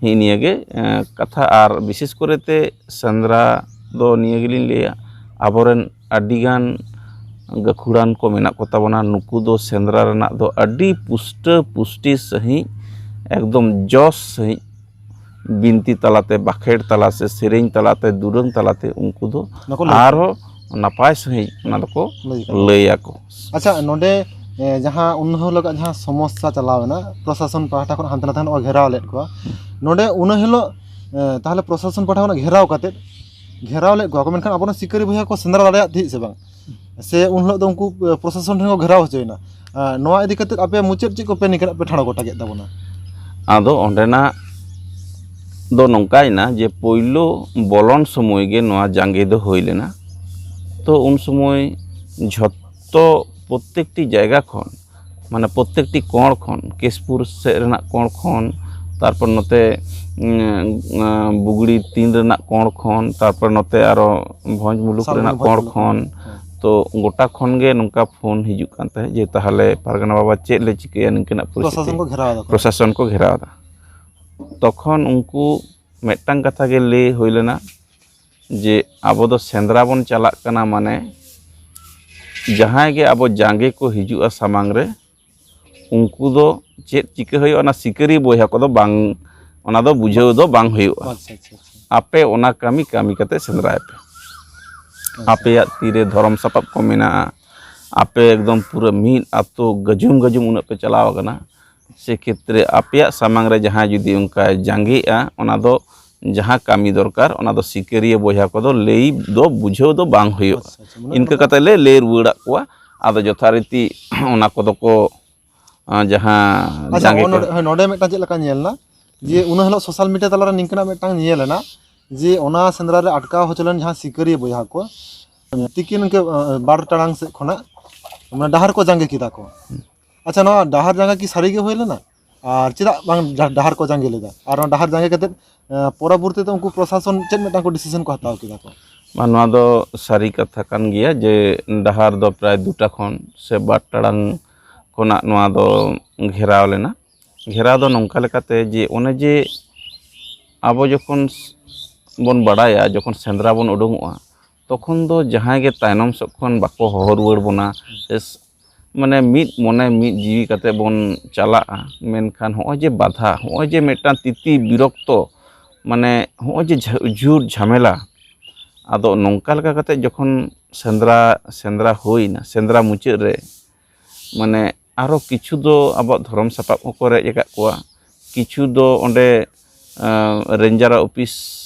ᱦᱤᱸᱜᱼᱤ ᱱᱤᱭᱟᱹ ᱜᱮ, ᱮᱸ, ᱠᱟᱛᱷᱟ᱾ ᱟᱨ ᱵᱤᱥᱮᱥ ᱠᱚᱨᱮ ᱛᱮ ᱥᱮᱸᱫᱽᱨᱟ ᱫᱚ ᱱᱤᱭᱟᱹ ᱜᱮᱞᱤᱧ ᱞᱟᱹᱭᱟ, ᱟᱵᱚᱨᱮᱱ ᱟᱹᱰᱤᱜᱟᱱ ᱜᱟᱹᱠᱷᱩᱲᱟᱱ ᱠᱚ ᱢᱮᱱᱟᱜ ᱠᱚ ᱛᱟᱵᱚᱱᱟ, ᱱᱩᱠᱩ ᱫᱚ ᱥᱮᱸᱫᱽᱨᱟ ᱨᱮᱱᱟᱜ ᱫᱚ ᱟᱹᱰᱤ ᱯᱩᱥᱴᱟᱹ ᱯᱩᱥᱴᱤ ᱥᱟᱺᱦᱤᱡ, ᱮᱠᱫᱚᱢ ᱡᱚᱥ ᱥᱟᱺᱦᱤᱡ ᱵᱤᱱᱛᱤ ᱛᱟᱞᱟᱛᱮ, ᱵᱟᱠᱷᱮᱲ ᱛᱟᱞᱟ ᱥᱮ ᱥᱮᱨᱮᱧ ᱛᱟᱞᱟᱛᱮ, ᱫᱩᱨᱟᱹᱝ ᱛᱟᱞᱟᱛᱮ ᱩᱱᱠᱩ ᱫᱚ ᱚᱱᱟ ᱠᱚ ᱞᱟᱹᱭ ᱟᱨᱦᱚᱸ ᱱᱟᱯᱟᱭ ᱥᱟᱺᱦᱤᱡ ᱚᱱᱟ ᱫᱚᱠᱚ ᱞᱟᱹᱭ ᱟᱠᱚ᱾ ᱞᱟᱹᱭ ᱟᱠᱚ᱾ ᱟᱪᱪᱷᱟ, ᱱᱚᱰᱮ, ᱮ, ᱡᱟᱦᱟᱸ ᱩᱱ ᱦᱤᱞᱳᱜᱟᱜ ᱡᱟᱦᱟᱸ ᱥᱚᱢᱚᱥᱥᱟ ᱪᱟᱞᱟᱣ ᱮᱱᱟ, ᱯᱨᱚᱥᱟᱥᱚᱱ ᱯᱟᱦᱴᱟ ᱠᱷᱚᱱ ᱦᱟᱱᱛᱮ ᱱᱟᱛᱮ ᱠᱷᱚᱱ ᱠᱚ ᱜᱷᱮᱨᱟᱣ ᱞᱮᱫ ᱠᱚᱣᱟ, ᱱᱚᱰᱮ ᱩᱱ ᱦᱤᱞᱳᱜ, ᱮ, ᱛᱟᱦᱚᱞᱮ ᱯᱨᱚᱥᱟᱥᱚᱱ ᱯᱟᱦᱴᱟ ᱠᱷᱚᱱᱟᱜ ᱜᱷᱮᱨᱟᱣ ᱠᱟᱛᱮᱫ, ᱜᱷᱮᱨᱟᱣ ᱞᱮᱫ ᱠᱚᱣᱟ ᱠᱚ, ᱢᱮᱱᱠᱷᱟᱱ ᱟᱵᱚᱨᱮᱱ ᱥᱤᱠᱟᱹᱨᱤ ᱵᱚᱭᱦᱟ ᱠᱚ ᱥᱮᱸᱫᱽᱨᱟ ᱫᱟᱲᱮᱭᱟᱜ ᱛᱟᱦᱮᱸᱫ ᱥᱮ ᱵᱟᱝ? ᱥᱮ ᱩᱱ ᱦᱤᱞᱳᱜ ᱫᱚ ᱩᱱᱠᱩ, ᱮ, ᱯᱨᱚᱥᱟᱥᱚᱱ ᱴᱷᱮᱱ ᱠᱚ ᱜᱷᱮᱨᱟᱣ ᱦᱚᱪᱚᱭᱮᱱᱟ? ᱟᱨ ᱱᱚᱣᱟ ᱤᱫᱤ ᱠᱟᱛᱮᱫ ᱟᱯᱮ ᱢᱩᱪᱟᱹᱫ ᱪᱮᱫ ᱠᱚᱯᱮ ᱱᱤᱝᱠᱟᱹᱱᱟᱜ ᱯᱮ ᱴᱷᱟᱲᱚ ᱜᱚᱴᱟ ᱠᱮᱫ ᱛᱟᱵᱚᱱᱟ? ᱟᱫᱚ ᱚᱸᱰᱮᱱᱟᱜ ᱫᱚ ᱱᱚᱝᱠᱟᱭᱮᱱᱟ ᱡᱮ ᱯᱳᱭᱞᱳ ᱵᱚᱞᱚᱱ ᱥᱚᱢᱚᱭ ᱜᱮ ᱱᱚᱣᱟ ᱡᱟᱸᱜᱮ ᱫᱚ ᱦᱩᱭ ᱞᱮᱱᱟ᱾ ᱛᱚ ᱩᱱ ᱥᱚᱢᱚᱭ ᱡᱷᱚᱛᱚ ᱯᱨᱚᱛᱮᱠᱴᱤ ᱡᱟᱭᱜᱟ ᱠᱷᱚᱱ, ᱢᱟᱱᱮ ᱯᱨᱚᱛᱮᱠᱴᱤ ᱠᱚᱬ ᱠᱷᱚᱱ, ᱠᱮᱥᱯᱩᱨ ᱥᱮᱫ ᱨᱮᱱᱟᱜ ᱠᱚᱬ ᱠᱷᱚᱱ, ᱛᱟᱨᱯᱚᱨ ᱱᱚᱛᱮ, ᱩᱸ, ᱩᱸ, ᱵᱩᱜᱽᱲᱤ ᱛᱤᱱ ᱨᱮᱱᱟᱜ ᱠᱚᱬ ᱠᱷᱚᱱ, ᱛᱟᱨᱯᱚᱨ ᱱᱚᱛᱮ ᱟᱨᱚ ᱵᱷᱚᱸᱡᱽ ᱢᱩᱞᱩᱠ ᱥᱟᱞ ᱨᱮᱱᱟᱜ ᱵᱷᱚᱸᱡᱽ ᱠᱚᱬ ᱢᱩᱞᱩᱠ ᱠᱷᱚᱱ᱾ ᱦᱮᱸ᱾ ᱛᱚ ᱜᱚᱴᱟ ᱠᱷᱚᱱ ᱜᱮ ᱱᱚᱝᱠᱟ ᱯᱷᱳᱱ ᱦᱤᱡᱩᱜ ᱠᱟᱱ ᱛᱟᱦᱮᱸᱫ ᱡᱮ ᱛᱟᱦᱚᱞᱮ ᱯᱟᱨᱜᱟᱱᱟ ᱵᱟᱵᱟ ᱪᱮᱫ ᱞᱮ ᱪᱤᱠᱟᱹᱭᱟ, ᱱᱤᱝᱠᱟᱹᱱᱟᱜ ᱯᱚᱨᱤᱥᱛᱷᱤᱛᱤ᱾ ᱯᱨᱚᱥᱟᱥᱚᱱ ᱠᱚ ᱜᱷᱮᱨᱟᱣ ᱮᱫᱟ ᱠᱚ᱾ ᱯᱨᱚᱥᱟᱥᱚᱱ ᱠᱚ ᱜᱷᱮᱨᱟᱣ ᱮᱫᱟ᱾ ᱛᱚᱠᱷᱚᱱ ᱩᱱᱠᱩ ᱢᱤᱫᱴᱟᱝ ᱠᱟᱛᱷᱟ ᱜᱮ ᱞᱟᱹᱭ ᱦᱩᱭ ᱞᱮᱱᱟ ᱡᱮ ᱟᱵᱚ ᱫᱚ ᱥᱮᱸᱫᱽᱨᱟ ᱵᱚᱱ ᱪᱟᱞᱟᱜ ᱠᱟᱱᱟ, ᱢᱟᱱᱮ ᱡᱟᱦᱟᱸᱭ ᱜᱮ ᱟᱵᱚ ᱡᱟᱸᱜᱮ ᱠᱚ ᱦᱤᱡᱩᱜᱼᱟ ᱥᱟᱢᱟᱝ ᱨᱮ, ᱩᱱᱠᱩ ᱫᱚ ᱪᱮᱫ ᱪᱤᱠᱟᱹ ᱦᱩᱭᱩᱜᱼᱟ, ᱚᱱᱟ ᱥᱤᱠᱟᱹᱨᱤᱭᱟᱹ ᱵᱚᱭᱦᱟ ᱠᱚᱫᱚ ᱵᱟᱝ, ᱚᱱᱟ ᱫᱚ ᱵᱩᱡᱷᱟᱹᱣ ᱫᱚ ᱵᱟᱝ ᱦᱩᱭᱩᱜᱼᱟ᱾ ᱟᱪᱪᱷᱟ, ᱟᱪᱪᱷᱟ, ᱟᱪᱪᱷᱟ᱾ ᱟᱯᱮ ᱚᱱᱟ ᱠᱟᱹᱢᱤ ᱠᱟᱹᱢᱤ ᱠᱟᱛᱮ ᱥᱮᱸᱫᱽᱨᱟᱭ ᱯᱮ᱾ ᱟᱪᱪᱷᱟ᱾ ᱟᱯᱮᱭᱟᱜ ᱛᱤᱨᱮ ᱫᱷᱚᱨᱚᱢ ᱥᱟᱯᱟᱵ ᱠᱚ ᱢᱮᱱᱟᱜᱼᱟ, ᱟᱯᱮ ᱮᱠᱫᱚᱢ ᱯᱩᱨᱟᱹ ᱢᱤᱫ ᱟᱛᱳ ᱜᱟᱹᱡᱩᱢ ᱜᱟᱹᱡᱩᱢ ᱩᱱᱟᱹᱜ ᱯᱮ ᱪᱟᱞᱟᱣ ᱟᱠᱟᱱᱟ, ᱥᱮ ᱠᱷᱮᱛᱨᱮ ᱟᱯᱮᱭᱟᱜ ᱥᱟᱢᱟᱝ ᱨᱮ ᱡᱟᱦᱟᱸᱭ ᱡᱩᱫᱤ ᱚᱱᱠᱟᱭ ᱡᱟᱸᱜᱮᱜᱼᱟ, ᱚᱱᱟ ᱫᱚ ᱡᱟᱦᱟᱸ ᱠᱟᱹᱢᱤ ᱫᱚᱨᱠᱟᱨ, ᱚᱱᱟ ᱫᱚ ᱥᱤᱠᱟᱹᱨᱤᱭᱟᱹ ᱵᱚᱭᱦᱟ ᱠᱚᱫᱚ ᱞᱟᱹᱭ ᱫᱚ ᱵᱩᱡᱷᱟᱹᱣ ᱫᱚ ᱵᱟᱝ ᱦᱩᱭᱩᱜᱼᱟ᱾ ᱟᱪᱪᱷᱟ, ᱟᱪᱪᱷᱟ, ᱢᱟᱱᱮ ᱤᱱᱠᱟᱹ ᱚᱱᱟ ᱫᱚ ᱠᱟᱛᱮ ᱞᱮ ᱞᱟᱹᱭ ᱨᱩᱣᱟᱹᱲᱟᱜ ᱠᱚᱣᱟ᱾ ᱟᱫᱚ ᱡᱚᱛᱷᱟᱨᱤᱛᱤ ᱚᱱᱟ ᱠᱚᱫᱚ ᱠᱚ, ᱟᱸ, ᱡᱟᱦᱟᱸ ᱟᱪᱪᱷᱟ, ᱡᱟᱸᱜᱮ ᱱᱚᱜᱼᱚᱭ ᱠᱚ ᱱᱚᱰᱮ, ᱦᱳᱭ, ᱱᱚᱰᱮ ᱢᱤᱫᱴᱟᱝ ᱪᱮᱫ ᱞᱮᱠᱟ ᱧᱮᱞ ᱮᱱᱟ ᱡᱮ ᱚᱱᱟ ᱦᱤᱞᱳᱜ ᱥᱳᱥᱟᱞ ᱢᱤᱰᱤᱭᱟ ᱛᱟᱞᱟᱨᱮ ᱱᱤᱝᱠᱟᱹᱱᱟᱜ ᱢᱤᱫᱴᱟᱝ ᱧᱮᱞ ᱮᱱᱟ ᱡᱮ ᱚᱱᱟ ᱥᱮᱸᱫᱽᱨᱟ ᱨᱮ ᱟᱴᱠᱟᱣ ᱦᱚᱪᱚ ᱞᱮᱱ ᱡᱟᱦᱟᱸ ᱥᱤᱠᱟᱹᱨᱤᱭᱟᱹ ᱵᱚᱭᱦᱟ ᱠᱚ ᱛᱤᱠᱤᱱ ᱤᱱᱠᱟᱹ, ᱟᱸ, ᱵᱟᱨ ᱴᱟᱲᱟᱝ ᱥᱮᱫ ᱠᱷᱚᱱᱟᱜ ᱢᱟᱱᱮ ᱰᱟᱦᱟᱨ ᱠᱚ ᱡᱟᱸᱜᱮ ᱠᱮᱫᱟ ᱠᱚ᱾ ᱟᱪᱪᱷᱟ, ᱱᱚᱣᱟ ᱰᱟᱦᱟᱨ ᱡᱟᱸᱜᱮ ᱠᱤ ᱥᱟᱹᱨᱤ ᱜᱮ ᱦᱩᱭ ᱞᱮᱱᱟ? ᱟᱨ ᱪᱮᱫᱟᱜ ᱵᱟᱝ ᱰᱟ-, ᱰᱟᱦᱟᱨ ᱠᱚ ᱡᱟᱸᱜᱮ ᱞᱮᱫᱟ? ᱟᱨ ᱚᱱᱟ ᱰᱟᱦᱟᱨ ᱡᱟᱸᱜᱮ ᱠᱟᱛᱮᱫ, ᱮᱸ, ᱯᱚᱨᱚᱵᱚᱨᱛᱤ ᱛᱮ ᱩᱱᱠᱩ ᱯᱨᱚᱥᱟᱥᱚᱱ ᱪᱮᱫ ᱢᱤᱫᱴᱟᱝ ᱠᱚ ᱰᱤᱥᱤᱥᱚᱱ ᱠᱚ ᱦᱟᱛᱟᱣ ᱠᱮᱫᱟ ᱠᱚ? ᱵᱟᱝ, ᱱᱚᱣᱟ ᱫᱚ ᱥᱟᱹᱨᱤ ᱠᱟᱛᱷᱟ ᱠᱟᱱ ᱜᱮᱭᱟ ᱡᱮ ᱰᱟᱦᱟᱨ ᱫᱚ ᱯᱨᱟᱭ ᱫᱩᱴᱟ ᱠᱷᱚᱱ ᱥᱮ ᱵᱟᱨ ᱴᱟᱲᱟᱝ ᱠᱷᱚᱱᱟᱜ ᱱᱚᱣᱟ ᱫᱚ ᱜᱷᱮᱨᱟᱣ ᱞᱮᱱᱟ᱾ ᱜᱷᱮᱨᱟᱣ ᱫᱚ ᱱᱚᱝᱠᱟ ᱞᱮᱠᱟᱛᱮ ᱡᱮ ᱚᱱᱮ ᱡᱮ ᱟᱵᱚ ᱡᱚᱠᱷᱚᱱ ᱵᱚᱱ ᱵᱟᱲᱟᱭᱟ, ᱡᱚᱠᱷᱚᱱ ᱥᱮᱸᱫᱽᱨᱟ ᱵᱚᱱ ᱩᱰᱩᱝᱚᱜᱼᱟ, ᱛᱚᱠᱷᱚᱱ ᱫᱚ ᱡᱟᱦᱟᱸᱭ ᱜᱮ ᱛᱟᱭᱱᱚᱢ ᱥᱮᱫ ᱠᱷᱚᱱ ᱵᱟᱠᱚ ᱦᱚᱦᱚ ᱨᱩᱣᱟᱹᱲ ᱵᱚᱱᱟ, ᱥᱮ ᱢᱟᱱᱮ ᱢᱤᱫ ᱢᱚᱱᱮ ᱢᱤᱫ ᱡᱤᱣᱤ ᱠᱟᱛᱮ ᱵᱚᱱ ᱪᱟᱞᱟᱜᱼᱟ᱾ ᱢᱮᱱᱠᱷᱟᱱ ᱦᱚᱸᱜᱼᱚᱭ ᱡᱮ ᱵᱟᱫᱷᱟ, ᱦᱚᱸᱜᱼᱚᱭ ᱡᱮ ᱢᱤᱫᱴᱟᱝ ᱛᱤᱛᱤ ᱵᱤᱨᱚᱠᱛᱚ, ᱢᱟᱱᱮ ᱦᱚᱸᱜᱼᱚᱭ ᱡᱮ ᱡᱷᱟ-, ᱡᱷᱩᱨ ᱡᱷᱟᱢᱮᱞᱟ, ᱟᱫᱚ ᱱᱚᱝᱠᱟ ᱞᱮᱠᱟ ᱠᱟᱛᱮ ᱡᱚᱠᱷᱚᱱ ᱥᱮᱸᱫᱽᱨᱟ, ᱥᱮᱸᱫᱽᱨᱟ ᱦᱩᱭᱱᱟ, ᱥᱮᱸᱫᱽᱨᱟ ᱢᱩᱪᱟᱹᱫ ᱨᱮ ᱢᱟᱱᱮ ᱟᱨᱚ ᱠᱤᱪᱷᱩ ᱫᱚ ᱟᱵᱚᱣᱟᱜ ᱫᱷᱚᱨᱚᱢ ᱥᱟᱯᱟᱵ ᱦᱚᱸᱠᱚ ᱨᱮᱡ ᱟᱠᱟᱫ ᱠᱚᱣᱟ, ᱠᱤᱪᱷᱩ ᱫᱚ ᱚᱸᱰᱮ, ᱟᱸ, ᱨᱮᱧᱡᱟᱨ ᱚᱯᱷᱤᱥ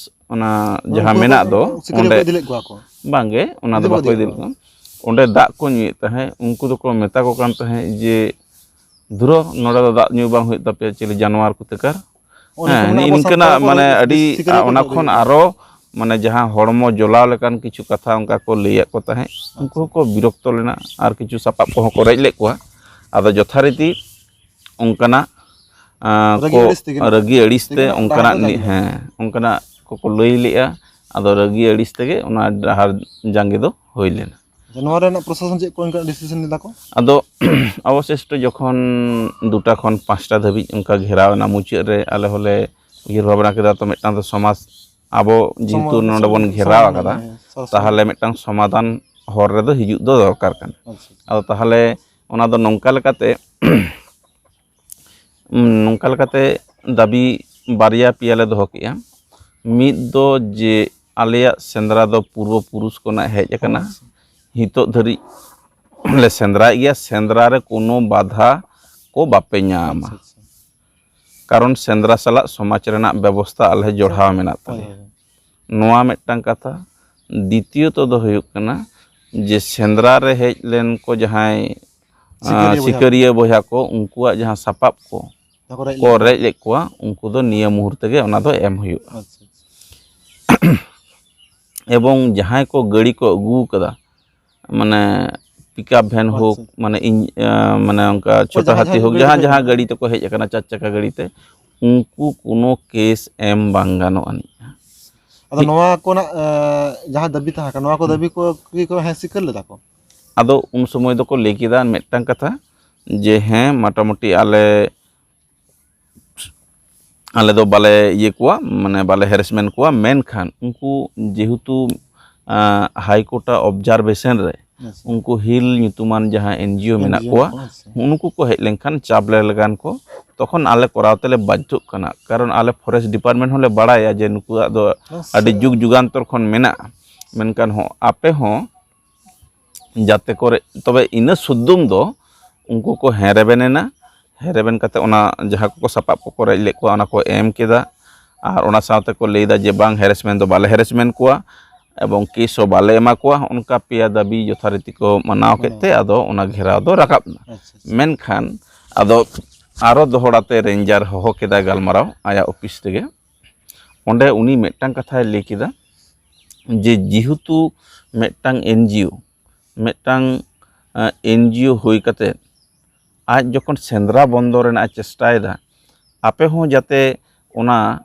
ᱚᱱᱟ ᱡᱟᱦᱟᱸ ᱩᱱᱠᱩ ᱢᱮᱱᱟᱜ ᱫᱚ ᱥᱤᱠᱟᱹᱨᱤᱭᱟᱹ ᱠᱚ ᱚᱸᱰᱮ ᱤᱫᱤ ᱞᱮᱫ ᱠᱚᱣᱟ ᱠᱚ᱾ ᱵᱟᱝᱜᱮ, ᱚᱱᱟ ᱤᱫᱤ ᱫᱚ ᱵᱟᱠᱚ ᱵᱟᱠᱚ ᱤᱫᱤ ᱤᱫᱤ ᱞᱮᱫ ᱞᱮᱫ ᱠᱚᱣᱟ᱾ ᱠᱚᱣᱟ᱾ ᱚᱸᱰᱮ ᱫᱟᱜ ᱠᱚ ᱧᱩᱭᱮᱫ ᱛᱟᱦᱮᱸᱫ, ᱩᱱᱠᱩ ᱫᱚᱠᱚ ᱢᱮᱛᱟ ᱠᱚ ᱠᱟᱱ ᱛᱟᱦᱮᱸᱫ ᱡᱮ, "ᱫᱷᱩᱨᱟᱹ, ᱱᱚᱰᱮ ᱫᱚ ᱫᱟᱜ ᱧᱩ ᱵᱟᱝ ᱦᱩᱭᱩᱜ ᱛᱟᱯᱮᱭᱟ, ᱪᱤᱞᱤ ᱡᱟᱱᱣᱟᱨ ᱠᱚ ᱛᱮᱠᱟᱨ?" ᱚᱱᱟ ᱦᱮᱸ, ᱠᱚ ᱢᱮᱱᱟ ᱱᱤᱜᱼᱤ ᱟᱵᱚ ᱱᱤᱝᱠᱟᱹᱱᱟᱜ ᱥᱟᱱᱛᱟᱲ ᱠᱚ ᱢᱟᱱᱮ ᱞᱟᱹᱭ, ᱟᱹᱰᱤ, ᱥᱤᱠᱟᱹᱨᱤᱭᱟᱹ ᱟ, ᱠᱚ ᱚᱱᱟ ᱫᱚ ᱠᱷᱚᱱ ᱞᱟᱹᱭ ᱟᱨᱚ ᱢᱟᱱᱮ ᱡᱟᱦᱟᱸ ᱦᱚᱲᱢᱚ ᱡᱚᱞᱟᱣ ᱞᱮᱠᱟᱱ ᱠᱤᱪᱷᱩ ᱠᱟᱛᱷᱟ ᱚᱱᱠᱟ ᱠᱚ ᱞᱟᱹᱭᱟᱫ ᱠᱚ ᱛᱟᱦᱮᱸᱫ, ᱩᱱᱠᱩ ᱟᱪᱪᱷᱟ᱾ ᱦᱚᱸᱠᱚ ᱵᱤᱨᱚᱠᱛᱚ ᱞᱮᱱᱟ ᱟᱨ ᱠᱤᱪᱷᱩ ᱥᱟᱯᱟᱵ ᱠᱚᱦᱚᱸ ᱠᱚ ᱨᱮᱡ ᱞᱮᱫ ᱠᱚᱣᱟ᱾ ᱟᱫᱚ ᱡᱚᱛᱷᱟᱨᱤᱛᱤ ᱚᱱᱠᱟᱱᱟᱜ, ᱟᱸ, ᱨᱟᱹᱜᱤ ᱠᱚ, ᱟᱹᱲᱤᱥ ᱛᱮᱜᱮ ᱱᱟᱜ, ᱨᱟᱹᱜᱤ ᱟᱹᱲᱤᱥ ᱛᱮᱜᱮ ᱛᱮ ᱱᱟᱜ ᱚᱱᱠᱟᱱᱟᱜ ᱰᱟᱦᱟᱨ ᱠᱚ ᱱᱤ-, ᱡᱟᱸᱜᱮ ᱞᱮᱫᱟ᱾ ᱦᱮᱸ, ᱚᱱᱠᱟᱱᱟᱜ ᱠᱚᱠᱚ ᱞᱟᱹᱭ ᱞᱮᱜᱼᱟ᱾ ᱟᱫᱚ ᱨᱟᱹᱜᱤ ᱟᱹᱲᱤᱥ ᱛᱮᱜᱮ ᱚᱱᱟ ᱰᱟᱦᱟᱨ ᱡᱟᱸᱜᱮ ᱫᱚ ᱦᱩᱭ ᱞᱮᱱᱟ᱾ ᱟᱪᱪᱷᱟ, ᱱᱚᱣᱟ ᱨᱮᱱᱟᱜ ᱯᱨᱚᱥᱟᱥᱚᱱ ᱪᱮᱫ ᱠᱚ ᱚᱱᱠᱟᱱᱟᱜ ᱰᱤᱥᱤᱥᱚᱱ ᱞᱮᱫᱟ ᱠᱚ? ᱟᱫᱚ ᱚᱵᱚᱥᱤᱥᱴᱚ ᱡᱚᱠᱷᱚᱱ ᱫᱩᱴᱟ ᱠᱷᱚᱱ ᱯᱟᱸᱪᱴᱟ ᱫᱷᱟᱹᱵᱤᱡ ᱚᱱᱠᱟ ᱜᱷᱮᱨᱟᱣ ᱮᱱᱟ, ᱢᱩᱪᱟᱹᱫ ᱨᱮ ᱟᱞᱮ ᱦᱚᱸᱞᱮ ᱩᱭᱦᱟᱹᱨ ᱵᱷᱟᱵᱽᱱᱟ ᱠᱮᱫᱟ, ᱛᱚ ᱢᱤᱫᱴᱟᱝ ᱫᱚ ᱥᱚᱢᱟᱡᱽ, ᱟᱵᱚ ᱡᱮᱦᱮᱛᱩ ᱥᱚᱢᱟ-, ᱱᱚᱰᱮ ᱵᱚᱱ ᱥᱚᱢᱟ-, ᱜᱷᱮᱨᱟᱣ ᱥᱚᱢᱟᱫᱷᱟᱱ, ᱟᱠᱟᱫᱟ, ᱦᱮᱸ, ᱥᱚᱨᱟᱥᱚᱨᱤ᱾ ᱛᱟᱦᱚᱞᱮ ᱢᱤᱫᱴᱟᱝ ᱥᱚᱢᱟᱫᱷᱟᱱ ᱦᱚᱨ ᱨᱮᱫᱚ ᱦᱤᱡᱩᱜ ᱫᱚ ᱫᱚᱨᱠᱟᱨ ᱠᱟᱱᱟ᱾ ᱟᱪᱪᱷᱟ᱾ ᱟᱫᱚ ᱛᱟᱦᱚᱞᱮ ᱚᱱᱟ ᱫᱚ ᱱᱚᱝᱠᱟ ᱞᱮᱠᱟᱛᱮ, ᱩᱸ, ᱱᱚᱝᱠᱟ ᱞᱮᱠᱟᱛᱮ ᱫᱟᱹᱵᱤ ᱵᱟᱨᱭᱟ ᱯᱮᱭᱟ ᱞᱮ ᱫᱚᱦᱚ ᱠᱮᱜᱼᱟ᱾ ᱢᱤᱫ ᱫᱚ ᱡᱮ ᱟᱞᱮᱭᱟᱜ ᱥᱮᱸᱫᱽᱨᱟ ᱫᱚ ᱯᱩᱨᱵᱚ ᱯᱩᱨᱩᱥ ᱠᱷᱚᱱᱟᱜ ᱦᱮᱡ ᱟᱠᱟᱱᱟ, ᱟᱪᱪᱷᱟ᱾ ᱱᱤᱛᱚᱜ ᱫᱷᱟᱹᱨᱤᱡ ᱞᱮ ᱥᱮᱸᱫᱽᱨᱟᱭᱮᱫ ᱜᱮᱭᱟ, ᱥᱮᱸᱫᱽᱨᱟ ᱨᱮ ᱠᱳᱱᱳ ᱵᱟᱫᱷᱟ ᱠᱚ ᱵᱟᱯᱮ ᱧᱟᱢᱟ᱾ ᱟᱪᱪᱷᱟ, ᱟᱪᱪᱷᱟ᱾ ᱠᱟᱨᱚᱱ ᱥᱮᱸᱫᱽᱨᱟ ᱥᱟᱞᱟᱜ ᱥᱚᱢᱟᱡᱽ ᱨᱮᱱᱟᱜ ᱵᱮᱵᱚᱥᱛᱷᱟ ᱟᱞᱮ ᱡᱚᱲᱟᱣ ᱢᱮᱱᱟᱜ ᱦᱳᱭ, ᱛᱟᱞᱮᱭᱟ᱾ ᱦᱳᱭ, ᱦᱳᱭ᱾ ᱱᱚᱣᱟ ᱢᱤᱫᱴᱟᱝ ᱠᱟᱛᱷᱟ᱾ ᱫᱤᱛᱤᱭᱚᱛᱚ ᱫᱚ ᱦᱩᱭᱩᱜ ᱠᱟᱱᱟ, ᱡᱮ ᱥᱮᱸᱫᱽᱨᱟ ᱨᱮ ᱦᱮᱡ ᱞᱮᱱ ᱠᱚ ᱡᱟᱦᱟᱸᱭ, ᱟᱸ, ᱥᱤᱠᱟᱹᱨᱤᱭᱟᱹ ᱵᱚᱭᱦᱟ᱾ ᱥᱤᱠᱟᱹᱨᱤᱭᱟᱹ ᱵᱚᱭᱦᱟ ᱠᱚ, ᱩᱱᱠᱩᱣᱟᱜ ᱡᱟᱦᱟᱸ ᱥᱟᱯᱟᱵ ᱠᱚ ᱡᱟᱦᱟᱸ ᱠᱚ ᱨᱮᱡ ᱠᱚ ᱞᱮᱫ ᱨᱮᱡ ᱞᱮᱫ ᱠᱚᱣᱟ, ᱩᱱᱠᱩ ᱫᱚ ᱱᱤᱭᱟᱹ ᱢᱩᱦᱩᱨᱛᱮ ᱜᱮ ᱚᱱᱟ ᱫᱚ ᱮᱢ ᱦᱩᱭᱩᱜᱼᱟ᱾ ᱟᱪᱪᱷᱟ, ᱟᱪᱪᱷᱟ᱾ ᱮᱵᱚᱝ ᱡᱟᱦᱟᱸᱭ ᱠᱚ ᱜᱟᱹᱲᱤ ᱠᱚ ᱟᱹᱜᱩ ᱠᱟᱫᱟ, ᱢᱟᱱᱮ ᱯᱤᱠᱟᱯ ᱵᱷᱮᱱ ᱦᱳᱠ, ᱟᱪᱪᱷᱟ᱾ ᱢᱟᱱᱮ ᱤᱧ, ᱟᱸ, ᱢᱟᱱᱮ ᱚᱱᱠᱟ ᱦᱳᱭ, ᱪᱷᱳᱴᱟ ᱡᱟᱦᱟᱸ ᱦᱟᱹᱛᱤ ᱡᱟᱦᱟᱸ ᱦᱳᱠ, ᱜᱟᱹᱰᱤ ᱡᱟᱦᱟᱸ ᱠᱚ ᱡᱟᱦᱟᱸ ᱦᱮᱡ ᱜᱟᱹᱲᱤ ᱟᱠᱟᱱᱟ᱾ ᱛᱮᱠᱚ ᱦᱮᱡ ᱟᱠᱟᱱᱟ ᱪᱟᱨ ᱪᱟᱠᱟ ᱜᱟᱹᱰᱤ ᱛᱮ, ᱩᱱᱠᱩ ᱠᱳᱱᱳ ᱠᱮᱥ ᱮᱢ ᱵᱟᱝ ᱜᱟᱱᱚᱜ ᱟᱹᱱᱤᱡᱼᱟ᱾ ᱟᱫᱚ ᱴᱷᱤᱠ᱾ ᱱᱚᱣᱟ ᱠᱚᱨᱮᱱᱟᱜ, ᱮᱸ, ᱡᱟᱦᱟᱸ ᱫᱟᱹᱵᱤ ᱛᱟᱦᱮᱸ ᱠᱟᱱᱟ, ᱱᱚᱣᱟ ᱠᱚ ᱦᱩᱸ᱾ ᱫᱟᱹᱵᱤ ᱠᱚ ᱠᱤ ᱠᱚ ᱦᱮᱸ ᱥᱤᱠᱟᱹᱨ ᱞᱮᱫᱟ ᱠᱚ? ᱟᱫᱚ ᱩᱱ ᱥᱚᱢᱚᱭ ᱫᱚᱠᱚ ᱞᱟᱹᱭ ᱠᱮᱫᱟ ᱢᱤᱫᱴᱟᱝ ᱠᱟᱛᱷᱟ, ᱡᱮ ᱦᱮᱸ, ᱢᱚᱴᱟᱢᱩᱴᱤ ᱟᱞᱮ, ᱟᱞᱮ ᱫᱚ ᱵᱟᱞᱮ ᱤᱭᱟᱹ ᱠᱚᱣᱟ, ᱢᱟᱱᱮ ᱵᱟᱞᱮ ᱦᱮᱨᱮᱥᱢᱮᱱᱴ ᱠᱚᱣᱟ, ᱢᱮᱱᱠᱷᱟᱱ ᱩᱱᱠᱩ ᱡᱮᱦᱮᱛᱩ, ᱟᱸ, ᱦᱟᱭ ᱠᱳᱨᱴᱟᱜ ᱚᱵᱡᱟᱨᱵᱷᱮᱥᱚᱱ ᱨᱮ ᱟᱪᱪᱷᱟ᱾ ᱩᱱᱠᱩ ᱦᱤᱞ ᱧᱩᱛᱩᱢᱟᱱ ᱡᱟᱦᱟᱸ ᱮᱱ ᱡᱤ ᱳ ᱢᱮᱱᱟᱜ ᱮᱱ ᱡᱤ ᱳ ᱠᱚᱣᱟ, ᱠᱚ, ᱟᱪᱪᱷᱟ᱾ ᱩᱱᱠᱩ ᱠᱚ ᱦᱮᱡ ᱞᱮᱱᱠᱷᱟᱱ ᱪᱟᱯ ᱞᱮ ᱞᱮᱠᱟᱱ ᱠᱚ, ᱛᱚᱠᱷᱚᱱ ᱟᱞᱮ ᱠᱚᱨᱟᱣ ᱛᱮᱞᱮ ᱵᱟᱫᱽᱫᱷᱚᱜ ᱠᱟᱱᱟ, ᱠᱟᱨᱚᱱ ᱟᱞᱮ ᱯᱷᱚᱨᱮᱥᱴ ᱰᱤᱯᱟᱨᱴᱢᱮᱱᱴ ᱦᱚᱸᱞᱮ ᱵᱟᱲᱟᱭᱟ ᱡᱮ ᱱᱩᱠᱩᱣᱟᱜ ᱫᱚ ᱟᱪᱪᱷᱟ᱾ ᱟᱹᱰᱤ ᱡᱩᱜᱽ ᱡᱩᱜᱟᱱᱛᱚᱨ ᱠᱷᱚᱱ ᱢᱮᱱᱟᱜᱼᱟ, ᱢᱮᱱᱠᱷᱟᱱ ᱦᱚᱸ ᱟᱯᱮ ᱦᱚᱸ ᱡᱟᱛᱮ ᱠᱚᱨᱮ, ᱛᱚᱵᱮ ᱤᱱᱟᱹ ᱥᱩᱫᱽᱫᱩᱢ ᱫᱚ ᱩᱱᱠᱩ ᱠᱚ ᱦᱮᱸ ᱨᱮᱵᱮᱱ ᱮᱱᱟ᱾ ᱦᱮᱸ ᱨᱮᱵᱮᱱ ᱠᱟᱛᱮ ᱚᱱᱟ ᱡᱟᱦᱟᱸ ᱠᱚᱠᱚ ᱥᱟᱯᱟᱵ ᱠᱚᱠᱚ ᱨᱮᱡ ᱞᱮᱫ ᱠᱚᱣᱟ, ᱚᱱᱟ ᱠᱚ ᱮᱢ ᱠᱮᱫᱟ᱾ ᱟᱨ ᱚᱱᱟ ᱥᱟᱶᱛᱮ ᱠᱚ ᱞᱟᱹᱭᱫᱟ ᱡᱮ ᱵᱟᱝ, ᱦᱮᱨᱮᱥᱢᱮᱱᱴ ᱫᱚ ᱵᱟᱞᱮ ᱦᱮᱨᱮᱥᱢᱮᱱᱴ ᱠᱚᱣᱟ ᱮᱵᱚᱝ ᱠᱮᱥ ᱦᱚᱸ ᱵᱟᱞᱮ ᱮᱢᱟ ᱠᱚᱣᱟ᱾ ᱚᱱᱠᱟ ᱯᱮᱭᱟ ᱫᱟᱹᱵᱤ ᱡᱚᱛᱷᱟᱨᱤᱛᱤ ᱠᱚ ᱢᱟᱱᱟᱣ ᱠᱮᱫ ᱢᱟᱱᱟᱣ᱾ ᱛᱮ ᱟᱫᱚ ᱚᱱᱟ ᱜᱷᱮᱨᱟᱣ ᱫᱚ ᱨᱟᱠᱟᱵ ᱮᱱᱟ᱾ ᱟᱪᱪᱷᱟ, ᱟᱪᱪᱷᱟ᱾ ᱢᱮᱱᱠᱷᱟᱱ ᱟᱫᱚ ᱟᱨᱚ ᱫᱚᱦᱲᱟ ᱛᱮ ᱨᱮᱧᱡᱟᱨ ᱦᱚᱦᱚ ᱠᱮᱫᱟᱭ ᱜᱟᱞᱢᱟᱨᱟᱣ ᱟᱭᱟᱜ ᱚᱯᱷᱤᱥ ᱨᱮᱜᱮ᱾ ᱚᱸᱰᱮ ᱩᱱᱤ ᱢᱤᱫᱴᱟᱝ ᱠᱟᱛᱷᱟᱭ ᱞᱟᱹᱭ ᱠᱮᱫᱟ ᱡᱮ ᱡᱮᱦᱮᱛᱩ ᱢᱤᱫᱴᱟᱝ ᱮᱱ ᱡᱤ ᱳ, ᱢᱤᱫᱴᱟᱝ, ᱟᱸ, ᱮᱱ ᱡᱤ ᱳ ᱦᱩᱭ ᱠᱟᱛᱮ ᱟᱡ ᱡᱚᱠᱷᱚᱱ ᱥᱮᱸᱫᱽᱨᱟ ᱵᱚᱱᱫᱚ ᱨᱮᱱᱟᱜ ᱮ ᱪᱮᱥᱴᱟᱭᱮᱫᱟ, ᱟᱯᱮ ᱦᱚᱸ ᱡᱟᱛᱮ ᱚᱱᱟ,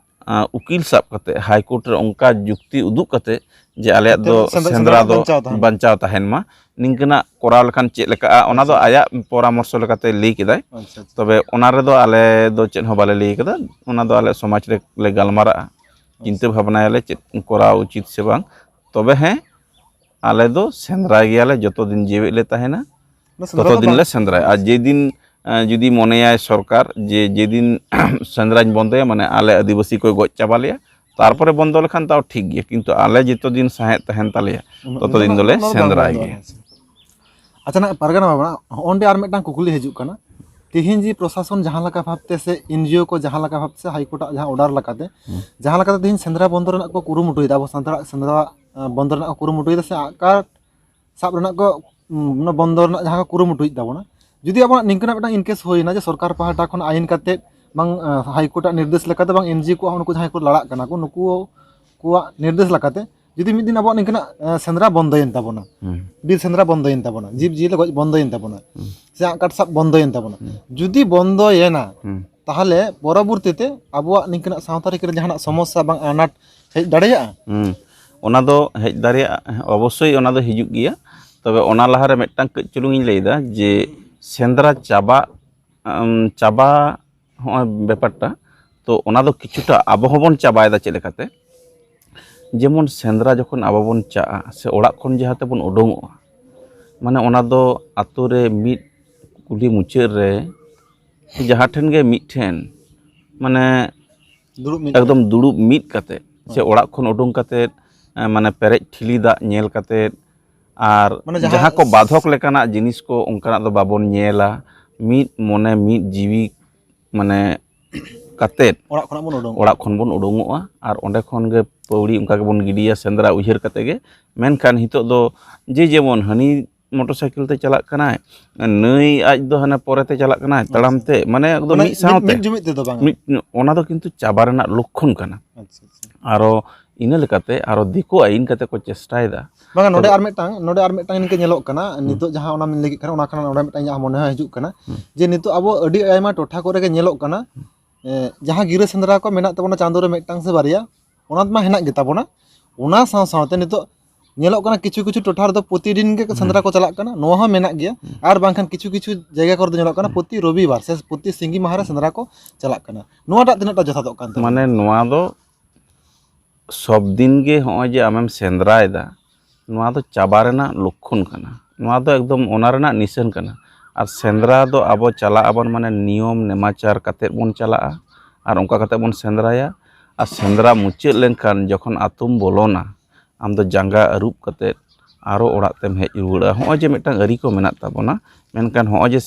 ᱟᱸ, ᱩᱠᱤᱞ ᱥᱟᱵ ᱠᱟᱛᱮ ᱦᱟᱭ ᱠᱳᱨᱴ ᱨᱮ ᱚᱱᱠᱟ ᱡᱩᱠᱛᱤ ᱩᱫᱩᱜ ᱠᱟᱛᱮ ᱡᱮ ᱟᱞᱮᱭᱟᱜ ᱡᱟᱛᱮ ᱫᱚ ᱥᱮᱸᱫᱽᱨᱟ, ᱥᱮᱸᱫᱽᱨᱟ ᱥᱮᱸᱫᱽᱨᱟ ᱫᱚ ᱵᱟᱧᱪᱟᱣ ᱛᱟᱦᱮᱱ᱾ ᱵᱟᱧᱪᱟᱣ ᱛᱟᱦᱮᱱ ᱢᱟ, ᱱᱤᱝᱠᱟᱹᱱᱟᱜ ᱠᱚᱨᱟᱣ ᱞᱮᱠᱷᱟᱱ ᱪᱮᱫ ᱞᱮᱠᱟᱜᱼᱟ, ᱚᱱᱟ ᱫᱚ ᱟᱪᱪᱷᱟ᱾ ᱟᱭᱟᱜ ᱯᱚᱨᱟᱢᱚᱨᱥᱚ ᱞᱮᱠᱟᱛᱮ ᱞᱟᱹᱭ ᱠᱮᱫᱟᱭ᱾ ᱟᱪᱪᱷᱟ, ᱟᱪᱪᱷᱟ᱾ ᱛᱚᱵᱮ ᱚᱱᱟ ᱨᱮᱫᱚ ᱟᱞᱮ ᱫᱚ ᱪᱮᱫ ᱦᱚᱸ ᱵᱟᱞᱮ ᱞᱟᱹᱭ ᱠᱟᱫᱟ, ᱚᱱᱟ ᱫᱚ ᱟᱞᱮ ᱥᱚᱢᱟᱡᱽ ᱨᱮ ᱞᱮ ᱜᱟᱞᱢᱟᱨᱟᱜᱼᱟ, ᱟᱪᱪᱷᱟ᱾ ᱪᱤᱱᱛᱟᱹ ᱵᱷᱟᱵᱽᱱᱟᱭᱟᱞᱮ ᱪᱮᱫ ᱠᱚᱨᱟᱣ ᱩᱪᱤᱛ ᱥᱮ ᱵᱟᱝ᱾ ᱛᱚᱵᱮ ᱦᱮᱸ, ᱟᱞᱮ ᱫᱚ ᱥᱮᱸᱫᱽᱨᱟ ᱜᱮᱭᱟᱞᱮ, ᱡᱚᱛᱚ ᱫᱤᱱ ᱡᱤᱣᱮᱫ ᱞᱮ ᱛᱟᱦᱮᱱᱟ, ᱚᱱᱟ ᱥᱮᱸᱫᱽᱨᱟ ᱛᱚᱛᱚ ᱫᱚ ᱫᱤᱱ ᱵᱟᱝ ᱞᱮ ᱥᱮᱸᱫᱽᱨᱟᱭᱟ᱾ ᱟᱨ ᱡᱮᱫᱤᱱ, ᱮᱸ, ᱡᱩᱫᱤ ᱢᱚᱱᱮᱭᱟᱭ ᱥᱚᱨᱠᱟᱨ ᱡᱮ ᱡᱮᱫᱤᱱ ᱥᱮᱸᱫᱽᱨᱟᱧ ᱵᱚᱱᱫᱚᱭᱟ, ᱢᱟᱱᱮ ᱟᱞᱮ ᱟᱹᱫᱤᱵᱟᱹᱥᱤ ᱠᱚ ᱜᱚᱡ ᱪᱟᱵᱟ ᱞᱮᱭᱟ, ᱛᱟᱨᱯᱚᱨᱮ ᱵᱚᱱᱫᱚ ᱞᱮᱠᱷᱟᱱ ᱛᱟᱣ ᱴᱷᱤᱠ ᱜᱮᱭᱟ, ᱠᱤᱱᱛᱩ ᱟᱞᱮ ᱡᱚᱛᱚ ᱫᱤᱱ ᱥᱟᱦᱮᱫ ᱛᱟᱦᱮᱱ ᱛᱟᱞᱮᱭᱟ, ᱩᱱᱟᱹᱜ ᱛᱚᱛᱚ ᱫᱤᱱ ᱫᱚ ᱫᱤᱱ ᱫᱚᱞᱮ ᱵᱟᱝ, ᱚᱱᱟ ᱫᱚ ᱵᱟᱝ ᱥᱮᱸᱫᱽᱨᱟᱭ ᱵᱚᱱᱫᱚᱜᱼᱟ, ᱜᱮᱭᱟ᱾ ᱦᱮᱸ ᱥᱮ᱾ ᱟᱪᱪᱷᱟ, ᱱᱟᱜ ᱯᱟᱨᱜᱟᱱᱟ ᱵᱟᱵᱟ, ᱦᱚᱸᱜᱼᱚ ᱱᱚᱰᱮ ᱟᱨ ᱢᱤᱫᱴᱟᱝ ᱠᱩᱠᱞᱤ ᱦᱤᱡᱩᱜ ᱠᱟᱱᱟ᱾ ᱛᱤᱦᱤᱧ ᱡᱮ ᱯᱨᱚᱥᱟᱥᱚᱱ ᱡᱟᱦᱟᱸ ᱞᱮᱠᱟ ᱵᱷᱟᱵᱽᱛᱮ ᱥᱮ ᱮᱱ ᱡᱤ ᱳ ᱠᱚ ᱡᱟᱦᱟᱸ ᱞᱮᱠᱟ ᱵᱷᱟᱵᱽᱛᱮ ᱦᱟᱭ ᱠᱳᱨᱴᱟᱜ ᱡᱟᱦᱟᱸ ᱚᱰᱟᱨ ᱞᱮᱠᱟᱛᱮ, ᱦᱩᱸ᱾ ᱡᱟᱦᱟᱸ ᱞᱮᱠᱟᱛᱮ ᱛᱤᱦᱤᱧ ᱥᱮᱸᱫᱽᱨᱟ ᱵᱚᱱᱫᱚ ᱨᱮᱱᱟᱜ ᱠᱚ ᱠᱩᱨᱩᱢᱩᱴᱩᱭᱮᱫᱟ, ᱟᱵᱚ ᱥᱟᱱᱛᱟᱲᱟᱜ ᱥᱮᱸᱫᱽᱨᱟ, ᱟᱸ, ᱵᱚᱱᱫᱚ ᱨᱮᱱᱟᱜ ᱠᱚ ᱠᱩᱨᱩᱢᱩᱴᱩᱭᱮᱫᱟ, ᱥᱮ ᱟᱜ ᱠᱟᱴ ᱥᱟᱵ ᱨᱮᱱᱟᱜ ᱠᱚ, ᱩᱸ, ᱚᱱᱟ ᱵᱚᱱᱫᱚ ᱨᱮᱱᱟᱜ ᱡᱟᱦᱟᱸ ᱠᱚ ᱠᱩᱨᱩᱢᱩᱴᱩᱭᱮᱫ ᱛᱟᱵᱚᱱᱟ, ᱡᱩᱫᱤ ᱟᱵᱚᱱᱟᱜ ᱱᱤᱝᱠᱟᱹᱱᱟᱜ ᱢᱤᱫᱴᱟᱝ ᱤᱱᱠᱮᱥ ᱦᱩᱭᱱᱟ ᱡᱮ ᱥᱚᱨᱠᱟᱨ ᱯᱟᱦᱴᱟ ᱠᱷᱚᱱ ᱟᱭᱤᱱ ᱠᱟᱛᱮ ᱵᱟᱝ, ᱟᱸ, ᱦᱟᱭᱠᱳᱨᱴ ᱟᱜ ᱱᱤᱨᱫᱮᱥ ᱞᱮᱠᱟᱛᱮ ᱵᱟᱝ, ᱮᱱᱡᱤ ᱠᱚᱣᱟᱜ ᱦᱚᱸ ᱱᱩᱠᱩ ᱡᱟᱦᱟᱸᱭ ᱠᱚ ᱞᱟᱲᱟᱜ ᱠᱟᱱᱟ ᱠᱚ, ᱱᱩᱠᱩ ᱠᱚᱣᱟᱜ ᱱᱤᱨᱫᱮᱥ ᱞᱮᱠᱟᱛᱮ ᱡᱩᱫᱤ ᱢᱤᱫ ᱫᱤᱱ ᱟᱵᱚᱣᱟᱜ ᱱᱤᱝᱠᱟᱹᱱᱟᱜ, ᱟᱸ, ᱥᱮᱸᱫᱽᱨᱟ ᱵᱚᱱᱫᱚᱭᱮᱱ ᱛᱟᱵᱚᱱᱟ, ᱦᱩᱸ᱾ ᱵᱤᱨ ᱥᱮᱸᱫᱽᱨᱟ ᱵᱚᱱᱫᱚᱭᱮᱱ ᱛᱟᱵᱚᱱᱟ, ᱡᱤᱵᱽ ᱡᱤᱭᱟᱹᱞᱤ ᱜᱚᱡ ᱵᱚᱱᱫᱚᱭᱮᱱ ᱛᱟᱵᱚᱱᱟ, ᱦᱩᱸ᱾ ᱥᱮ ᱟᱸᱜ ᱠᱟᱴ ᱥᱟᱵ ᱵᱚᱱᱫᱚᱭᱮᱱ ᱛᱟᱵᱚᱱᱟ, ᱦᱩᱸ᱾ ᱡᱩᱫᱤ ᱵᱚᱱᱫᱚᱭᱮᱱᱟ, ᱦᱩᱸ᱾ ᱛᱟᱦᱚᱞᱮ ᱯᱚᱨᱚᱵᱚᱨᱛᱤ ᱛᱮ ᱟᱵᱚᱣᱟᱜ ᱱᱤᱝᱠᱟᱹᱱᱟᱜ ᱥᱟᱶᱛᱟ ᱨᱮ ᱡᱟᱦᱟᱱᱟᱜ ᱥᱚᱢᱚᱥᱥᱟ ᱵᱟᱝ ᱟᱱᱟᱴ ᱦᱮᱡ ᱫᱟᱲᱮᱭᱟᱜᱼᱟ? ᱦᱩᱸ᱾ ᱚᱱᱟ ᱫᱚ ᱦᱮᱡ ᱫᱟᱲᱮᱭᱟᱜᱼᱟ, ᱚᱵᱚᱥᱥᱳᱭ ᱚᱱᱟ ᱫᱚ ᱦᱤᱡᱩᱜ ᱜᱮᱭᱟ᱾ ᱛᱚᱵᱮ ᱚᱱᱟ ᱞᱟᱦᱟᱨᱮ ᱢᱤᱫᱴᱟᱝ ᱠᱟᱹᱡ ᱪᱩᱞᱩᱝ ᱤᱧ ᱞᱟᱹᱭᱫᱟ ᱡᱮ ᱥᱮᱸᱫᱽᱨᱟ ᱪᱟᱵᱟᱜ, ᱟᱢ, ᱪᱟᱵᱟ ᱦᱚᱸᱜᱼᱚᱭ ᱵᱮᱯᱟᱨᱴᱟ, ᱛᱚ ᱚᱱᱟ ᱫᱚ ᱠᱤᱪᱷᱩᱴᱟ ᱟᱵᱚ ᱦᱚᱸᱵᱚᱱ ᱪᱟᱵᱟᱭᱮᱫᱟ᱾ ᱪᱮᱫ ᱞᱮᱠᱟᱛᱮ? ᱡᱮᱢᱚᱱ ᱥᱮᱸᱫᱽᱨᱟ ᱡᱚᱠᱷᱚᱱ ᱟᱵᱚ ᱵᱚᱱ ᱪᱟᱜᱼᱟ ᱥᱮ ᱚᱲᱟᱜ ᱠᱷᱚᱱ ᱡᱟᱦᱟᱸ ᱛᱮᱵᱚᱱ ᱩᱰᱩᱝᱚᱜᱼᱟ, ᱢᱟᱱᱮ ᱚᱱᱟ ᱫᱚ ᱟᱛᱳ ᱨᱮ ᱢᱤᱫ ᱠᱩᱞᱦᱤ ᱢᱩᱪᱟᱹᱫ ᱨᱮ ᱡᱟᱦᱟᱸ ᱴᱷᱮᱱ ᱜᱮ ᱢᱤᱫᱴᱷᱮᱱ ᱢᱟᱱᱮ ᱫᱩᱲᱩᱵ ᱢᱤᱫ ᱮᱠᱫᱚᱢ ᱫᱩᱲᱩᱵ ᱢᱤᱫ ᱠᱟᱛᱮ ᱥᱮ ᱚᱲᱟᱜ ᱠᱷᱚᱱ ᱩᱰᱩᱝ ᱠᱟᱛᱮ, ᱮ, ᱢᱟᱱᱮ ᱯᱮᱨᱮᱡ ᱴᱷᱤᱞᱤ ᱫᱟᱜ ᱧᱮᱞ ᱠᱟᱛᱮ, ᱟᱨ ᱢᱟᱱᱮ ᱡᱟᱦᱟᱸ ᱡᱟᱦᱟᱸ ᱠᱚ ᱵᱟᱫᱷᱚᱠ ᱞᱮᱠᱟᱱᱟᱜ ᱡᱤᱱᱤᱥ ᱠᱚ ᱚᱱᱠᱟᱱᱟᱜ ᱫᱚ ᱵᱟᱵᱚᱱ ᱧᱮᱞᱟ᱾ ᱢᱤᱫ ᱢᱚᱱᱮ ᱢᱤᱫ ᱡᱤᱣᱤ ᱢᱟᱱᱮ ᱠᱟᱛᱮ ᱚᱲᱟᱜ ᱠᱷᱚᱱᱟᱜ ᱵᱚᱱ ᱩᱰᱩᱝ ᱚᱲᱟᱜ ᱠᱷᱚᱱ ᱵᱚᱱ ᱩᱰᱩᱝᱚᱜᱼᱟ ᱟᱨ ᱚᱸᱰᱮ ᱠᱷᱚᱱ ᱜᱮ ᱯᱟᱹᱣᱲᱤ ᱚᱱᱠᱟ ᱜᱮᱵᱚᱱ ᱜᱤᱰᱤᱭᱟ ᱥᱮᱸᱫᱽᱨᱟ ᱩᱭᱦᱟᱹᱨ ᱠᱟᱛᱮ ᱜᱮ᱾ ᱢᱮᱱᱠᱷᱟᱱ ᱱᱤᱛᱚᱜ ᱫᱚ ᱡᱮ ᱡᱮᱢᱚᱱ ᱦᱟᱹᱱᱤ ᱢᱚᱴᱚᱨ ᱥᱟᱭᱠᱮᱞ ᱛᱮ ᱪᱟᱞᱟᱜ ᱠᱟᱱᱟᱭ, ᱱᱟᱹᱭ ᱟᱡ ᱫᱚ ᱦᱟᱱᱮ ᱯᱚᱨᱮ ᱛᱮ ᱪᱟᱞᱟᱜ ᱠᱟᱱᱟᱭ ᱛᱟᱲᱟᱢ ᱛᱮ, ᱢᱟᱱᱮ ᱮᱠᱫᱚᱢ ᱢᱟᱱᱮ ᱢᱤᱫ ᱥᱟᱶᱛᱮ ᱢᱤᱫ ᱡᱩᱢᱤᱫ ᱛᱮᱫᱚ ᱵᱟᱝ᱾ ᱢᱤᱫ, ᱚᱱᱟ ᱫᱚ ᱠᱤᱱᱛᱩ ᱪᱟᱵᱟ ᱨᱮᱱᱟᱜ ᱞᱚᱠᱠᱷᱚᱱ ᱠᱟᱱᱟ᱾ ᱟᱪᱪᱷᱟ, ᱟᱪᱪᱷᱟ᱾ ᱟᱨᱚ ᱤᱱᱟᱹ ᱞᱮᱠᱟᱛᱮ ᱟᱨᱚ ᱫᱤᱠᱩ ᱟᱹᱭᱤᱱ ᱠᱟᱛᱮ ᱠᱚ ᱪᱮᱥᱴᱟᱭᱮᱫᱟ᱾ ᱵᱟᱝᱟ, ᱱᱚᱰᱮ ᱛᱚᱵᱮ ᱟᱨ ᱢᱤᱫᱴᱟᱝ, ᱱᱚᱰᱮ ᱟᱨ ᱢᱤᱫᱴᱟᱝ ᱤᱱᱠᱟᱹ ᱧᱮᱞᱚᱜ ᱠᱟᱱᱟ, ᱱᱤᱛᱚᱜ ᱡᱟᱦᱟᱸ ᱚᱱᱟᱢ ᱞᱟᱹᱭ ᱠᱮᱫ ᱠᱷᱟᱱ, ᱚᱱᱟ ᱠᱷᱚᱱ ᱱᱚᱰᱮ ᱢᱤᱫᱴᱟᱝ ᱤᱧᱟᱹᱜ ᱢᱚᱱᱮ ᱦᱚᱸ ᱦᱤᱡᱩᱜ ᱠᱟᱱᱟ, ᱡᱮ ᱱᱤᱛᱚᱜ ᱟᱵᱚ ᱟᱹᱰᱤ ᱟᱭᱢᱟ ᱴᱚᱴᱷᱟ ᱠᱚᱨᱮ ᱜᱮ ᱧᱮᱞᱚᱜ ᱠᱟᱱᱟ, ᱮ, ᱡᱟᱦᱟᱸ ᱜᱤᱨᱟᱹ ᱥᱮᱸᱫᱽᱨᱟ ᱠᱚ ᱢᱮᱱᱟᱜ ᱛᱟᱵᱚᱱᱟ ᱪᱟᱸᱫᱳ ᱨᱮ ᱢᱤᱫᱴᱟᱝ ᱥᱮ ᱵᱟᱨᱭᱟ, ᱚᱱᱟ ᱢᱟ ᱦᱮᱱᱟᱜ ᱜᱮ ᱛᱟᱵᱚᱱᱟ᱾ ᱚᱱᱟ ᱥᱟᱶ ᱥᱟᱶᱛᱮ ᱱᱤᱛᱚᱜ ᱧᱮᱞᱚᱜ ᱠᱟᱱᱟ ᱠᱤᱪᱷᱩ ᱠᱤᱪᱷᱩ ᱴᱚᱴᱷᱟ ᱨᱮᱫᱚ ᱯᱨᱚᱛᱤᱫᱤᱱ ᱜᱮ ᱥᱮᱸᱫᱽᱨᱟ ᱠᱚ ᱪᱟᱞᱟᱜ ᱠᱟᱱᱟ, ᱱᱚᱣᱟ ᱦᱚᱸ ᱢᱮᱱᱟᱜ ᱜᱮᱭᱟ᱾ ᱟᱨ ᱵᱟᱝᱠᱷᱟᱱ ᱠᱤᱪᱷᱩ ᱠᱤᱪᱷᱩ ᱡᱟᱭᱜᱟ ᱠᱚᱨᱮ ᱫᱚ ᱧᱮᱞᱚᱜ ᱠᱟᱱᱟ ᱯᱨᱚᱛᱤ ᱨᱚᱵᱤᱵᱟᱨ ᱥᱮ ᱯᱨᱚᱛᱤ ᱥᱤᱸᱜᱤ ᱢᱟᱦᱟ ᱨᱮ ᱥᱮᱸᱫᱽᱨᱟ ᱠᱚ ᱪᱟᱞᱟᱜ ᱠᱟᱱᱟ᱾ ᱱᱚᱣᱟᱴᱟᱜ ᱛᱤᱱᱟᱹᱜ ᱴᱟ ᱡᱚᱛᱷᱟᱛᱚᱜ ᱠᱟᱱ ᱛᱟᱵᱚᱱᱟ? ᱢᱟᱱᱮ ᱱᱚᱣᱟ ᱫᱚ ᱥᱚᱵ ᱫᱤᱱ ᱜᱮ ᱦᱚᱸᱜᱼᱚᱭ ᱡᱮ ᱟᱢᱮᱢ ᱥᱮᱸᱫᱽᱨᱟᱭᱮᱫᱟ, ᱱᱚᱣᱟ ᱫᱚ ᱪᱟᱵᱟ ᱨᱮᱱᱟᱜ ᱞᱚᱠᱠᱷᱚᱱ ᱠᱟᱱᱟ᱾ ᱱᱚᱣᱟ ᱫᱚ ᱮᱠᱫᱚᱢ ᱚᱱᱟ ᱨᱮᱱᱟᱜ ᱱᱤᱥᱟᱹᱱ ᱠᱟᱱᱟ᱾ ᱟᱨ ᱥᱮᱸᱫᱽᱨᱟ ᱫᱚ ᱟᱵᱚ ᱪᱟᱞᱟᱜ ᱟᱵᱚᱱ, ᱢᱟᱱᱮ ᱱᱤᱭᱚᱢ ᱱᱮᱢᱟᱪᱟᱨ ᱠᱟᱛᱮᱫ ᱵᱚᱱ ᱪᱟᱞᱟᱜᱼᱟ ᱟᱨ ᱚᱱᱠᱟ ᱠᱟᱛᱮᱫ ᱵᱚᱱ ᱥᱮᱸᱫᱽᱨᱟᱭᱟ᱾ ᱟᱨ ᱥᱮᱸᱫᱽᱨᱟ ᱢᱩᱪᱟᱹᱫ ᱞᱮᱱᱠᱷᱟᱱ ᱡᱚᱠᱷᱚᱱ ᱟᱛᱳᱢ ᱵᱚᱞᱚᱱᱟ, ᱟᱢ ᱫᱚ ᱡᱟᱸᱜᱟ ᱟᱹᱨᱩᱵ ᱠᱟᱛᱮᱫ ᱟᱨᱚ ᱚᱲᱟᱜ ᱛᱮᱢ ᱦᱮᱡ ᱨᱩᱣᱟᱹᱲᱟ᱾ ᱦᱚᱸᱜᱼᱚᱭ ᱡᱮ ᱢᱤᱫᱴᱟᱝ ᱟᱹᱨᱤ ᱠᱚ ᱢᱮᱱᱟᱜ ᱛᱟᱵᱚᱱᱟ, ᱢᱮᱱᱠᱷᱟᱱ ᱦᱚᱸᱜᱼᱚᱭ ᱡᱮ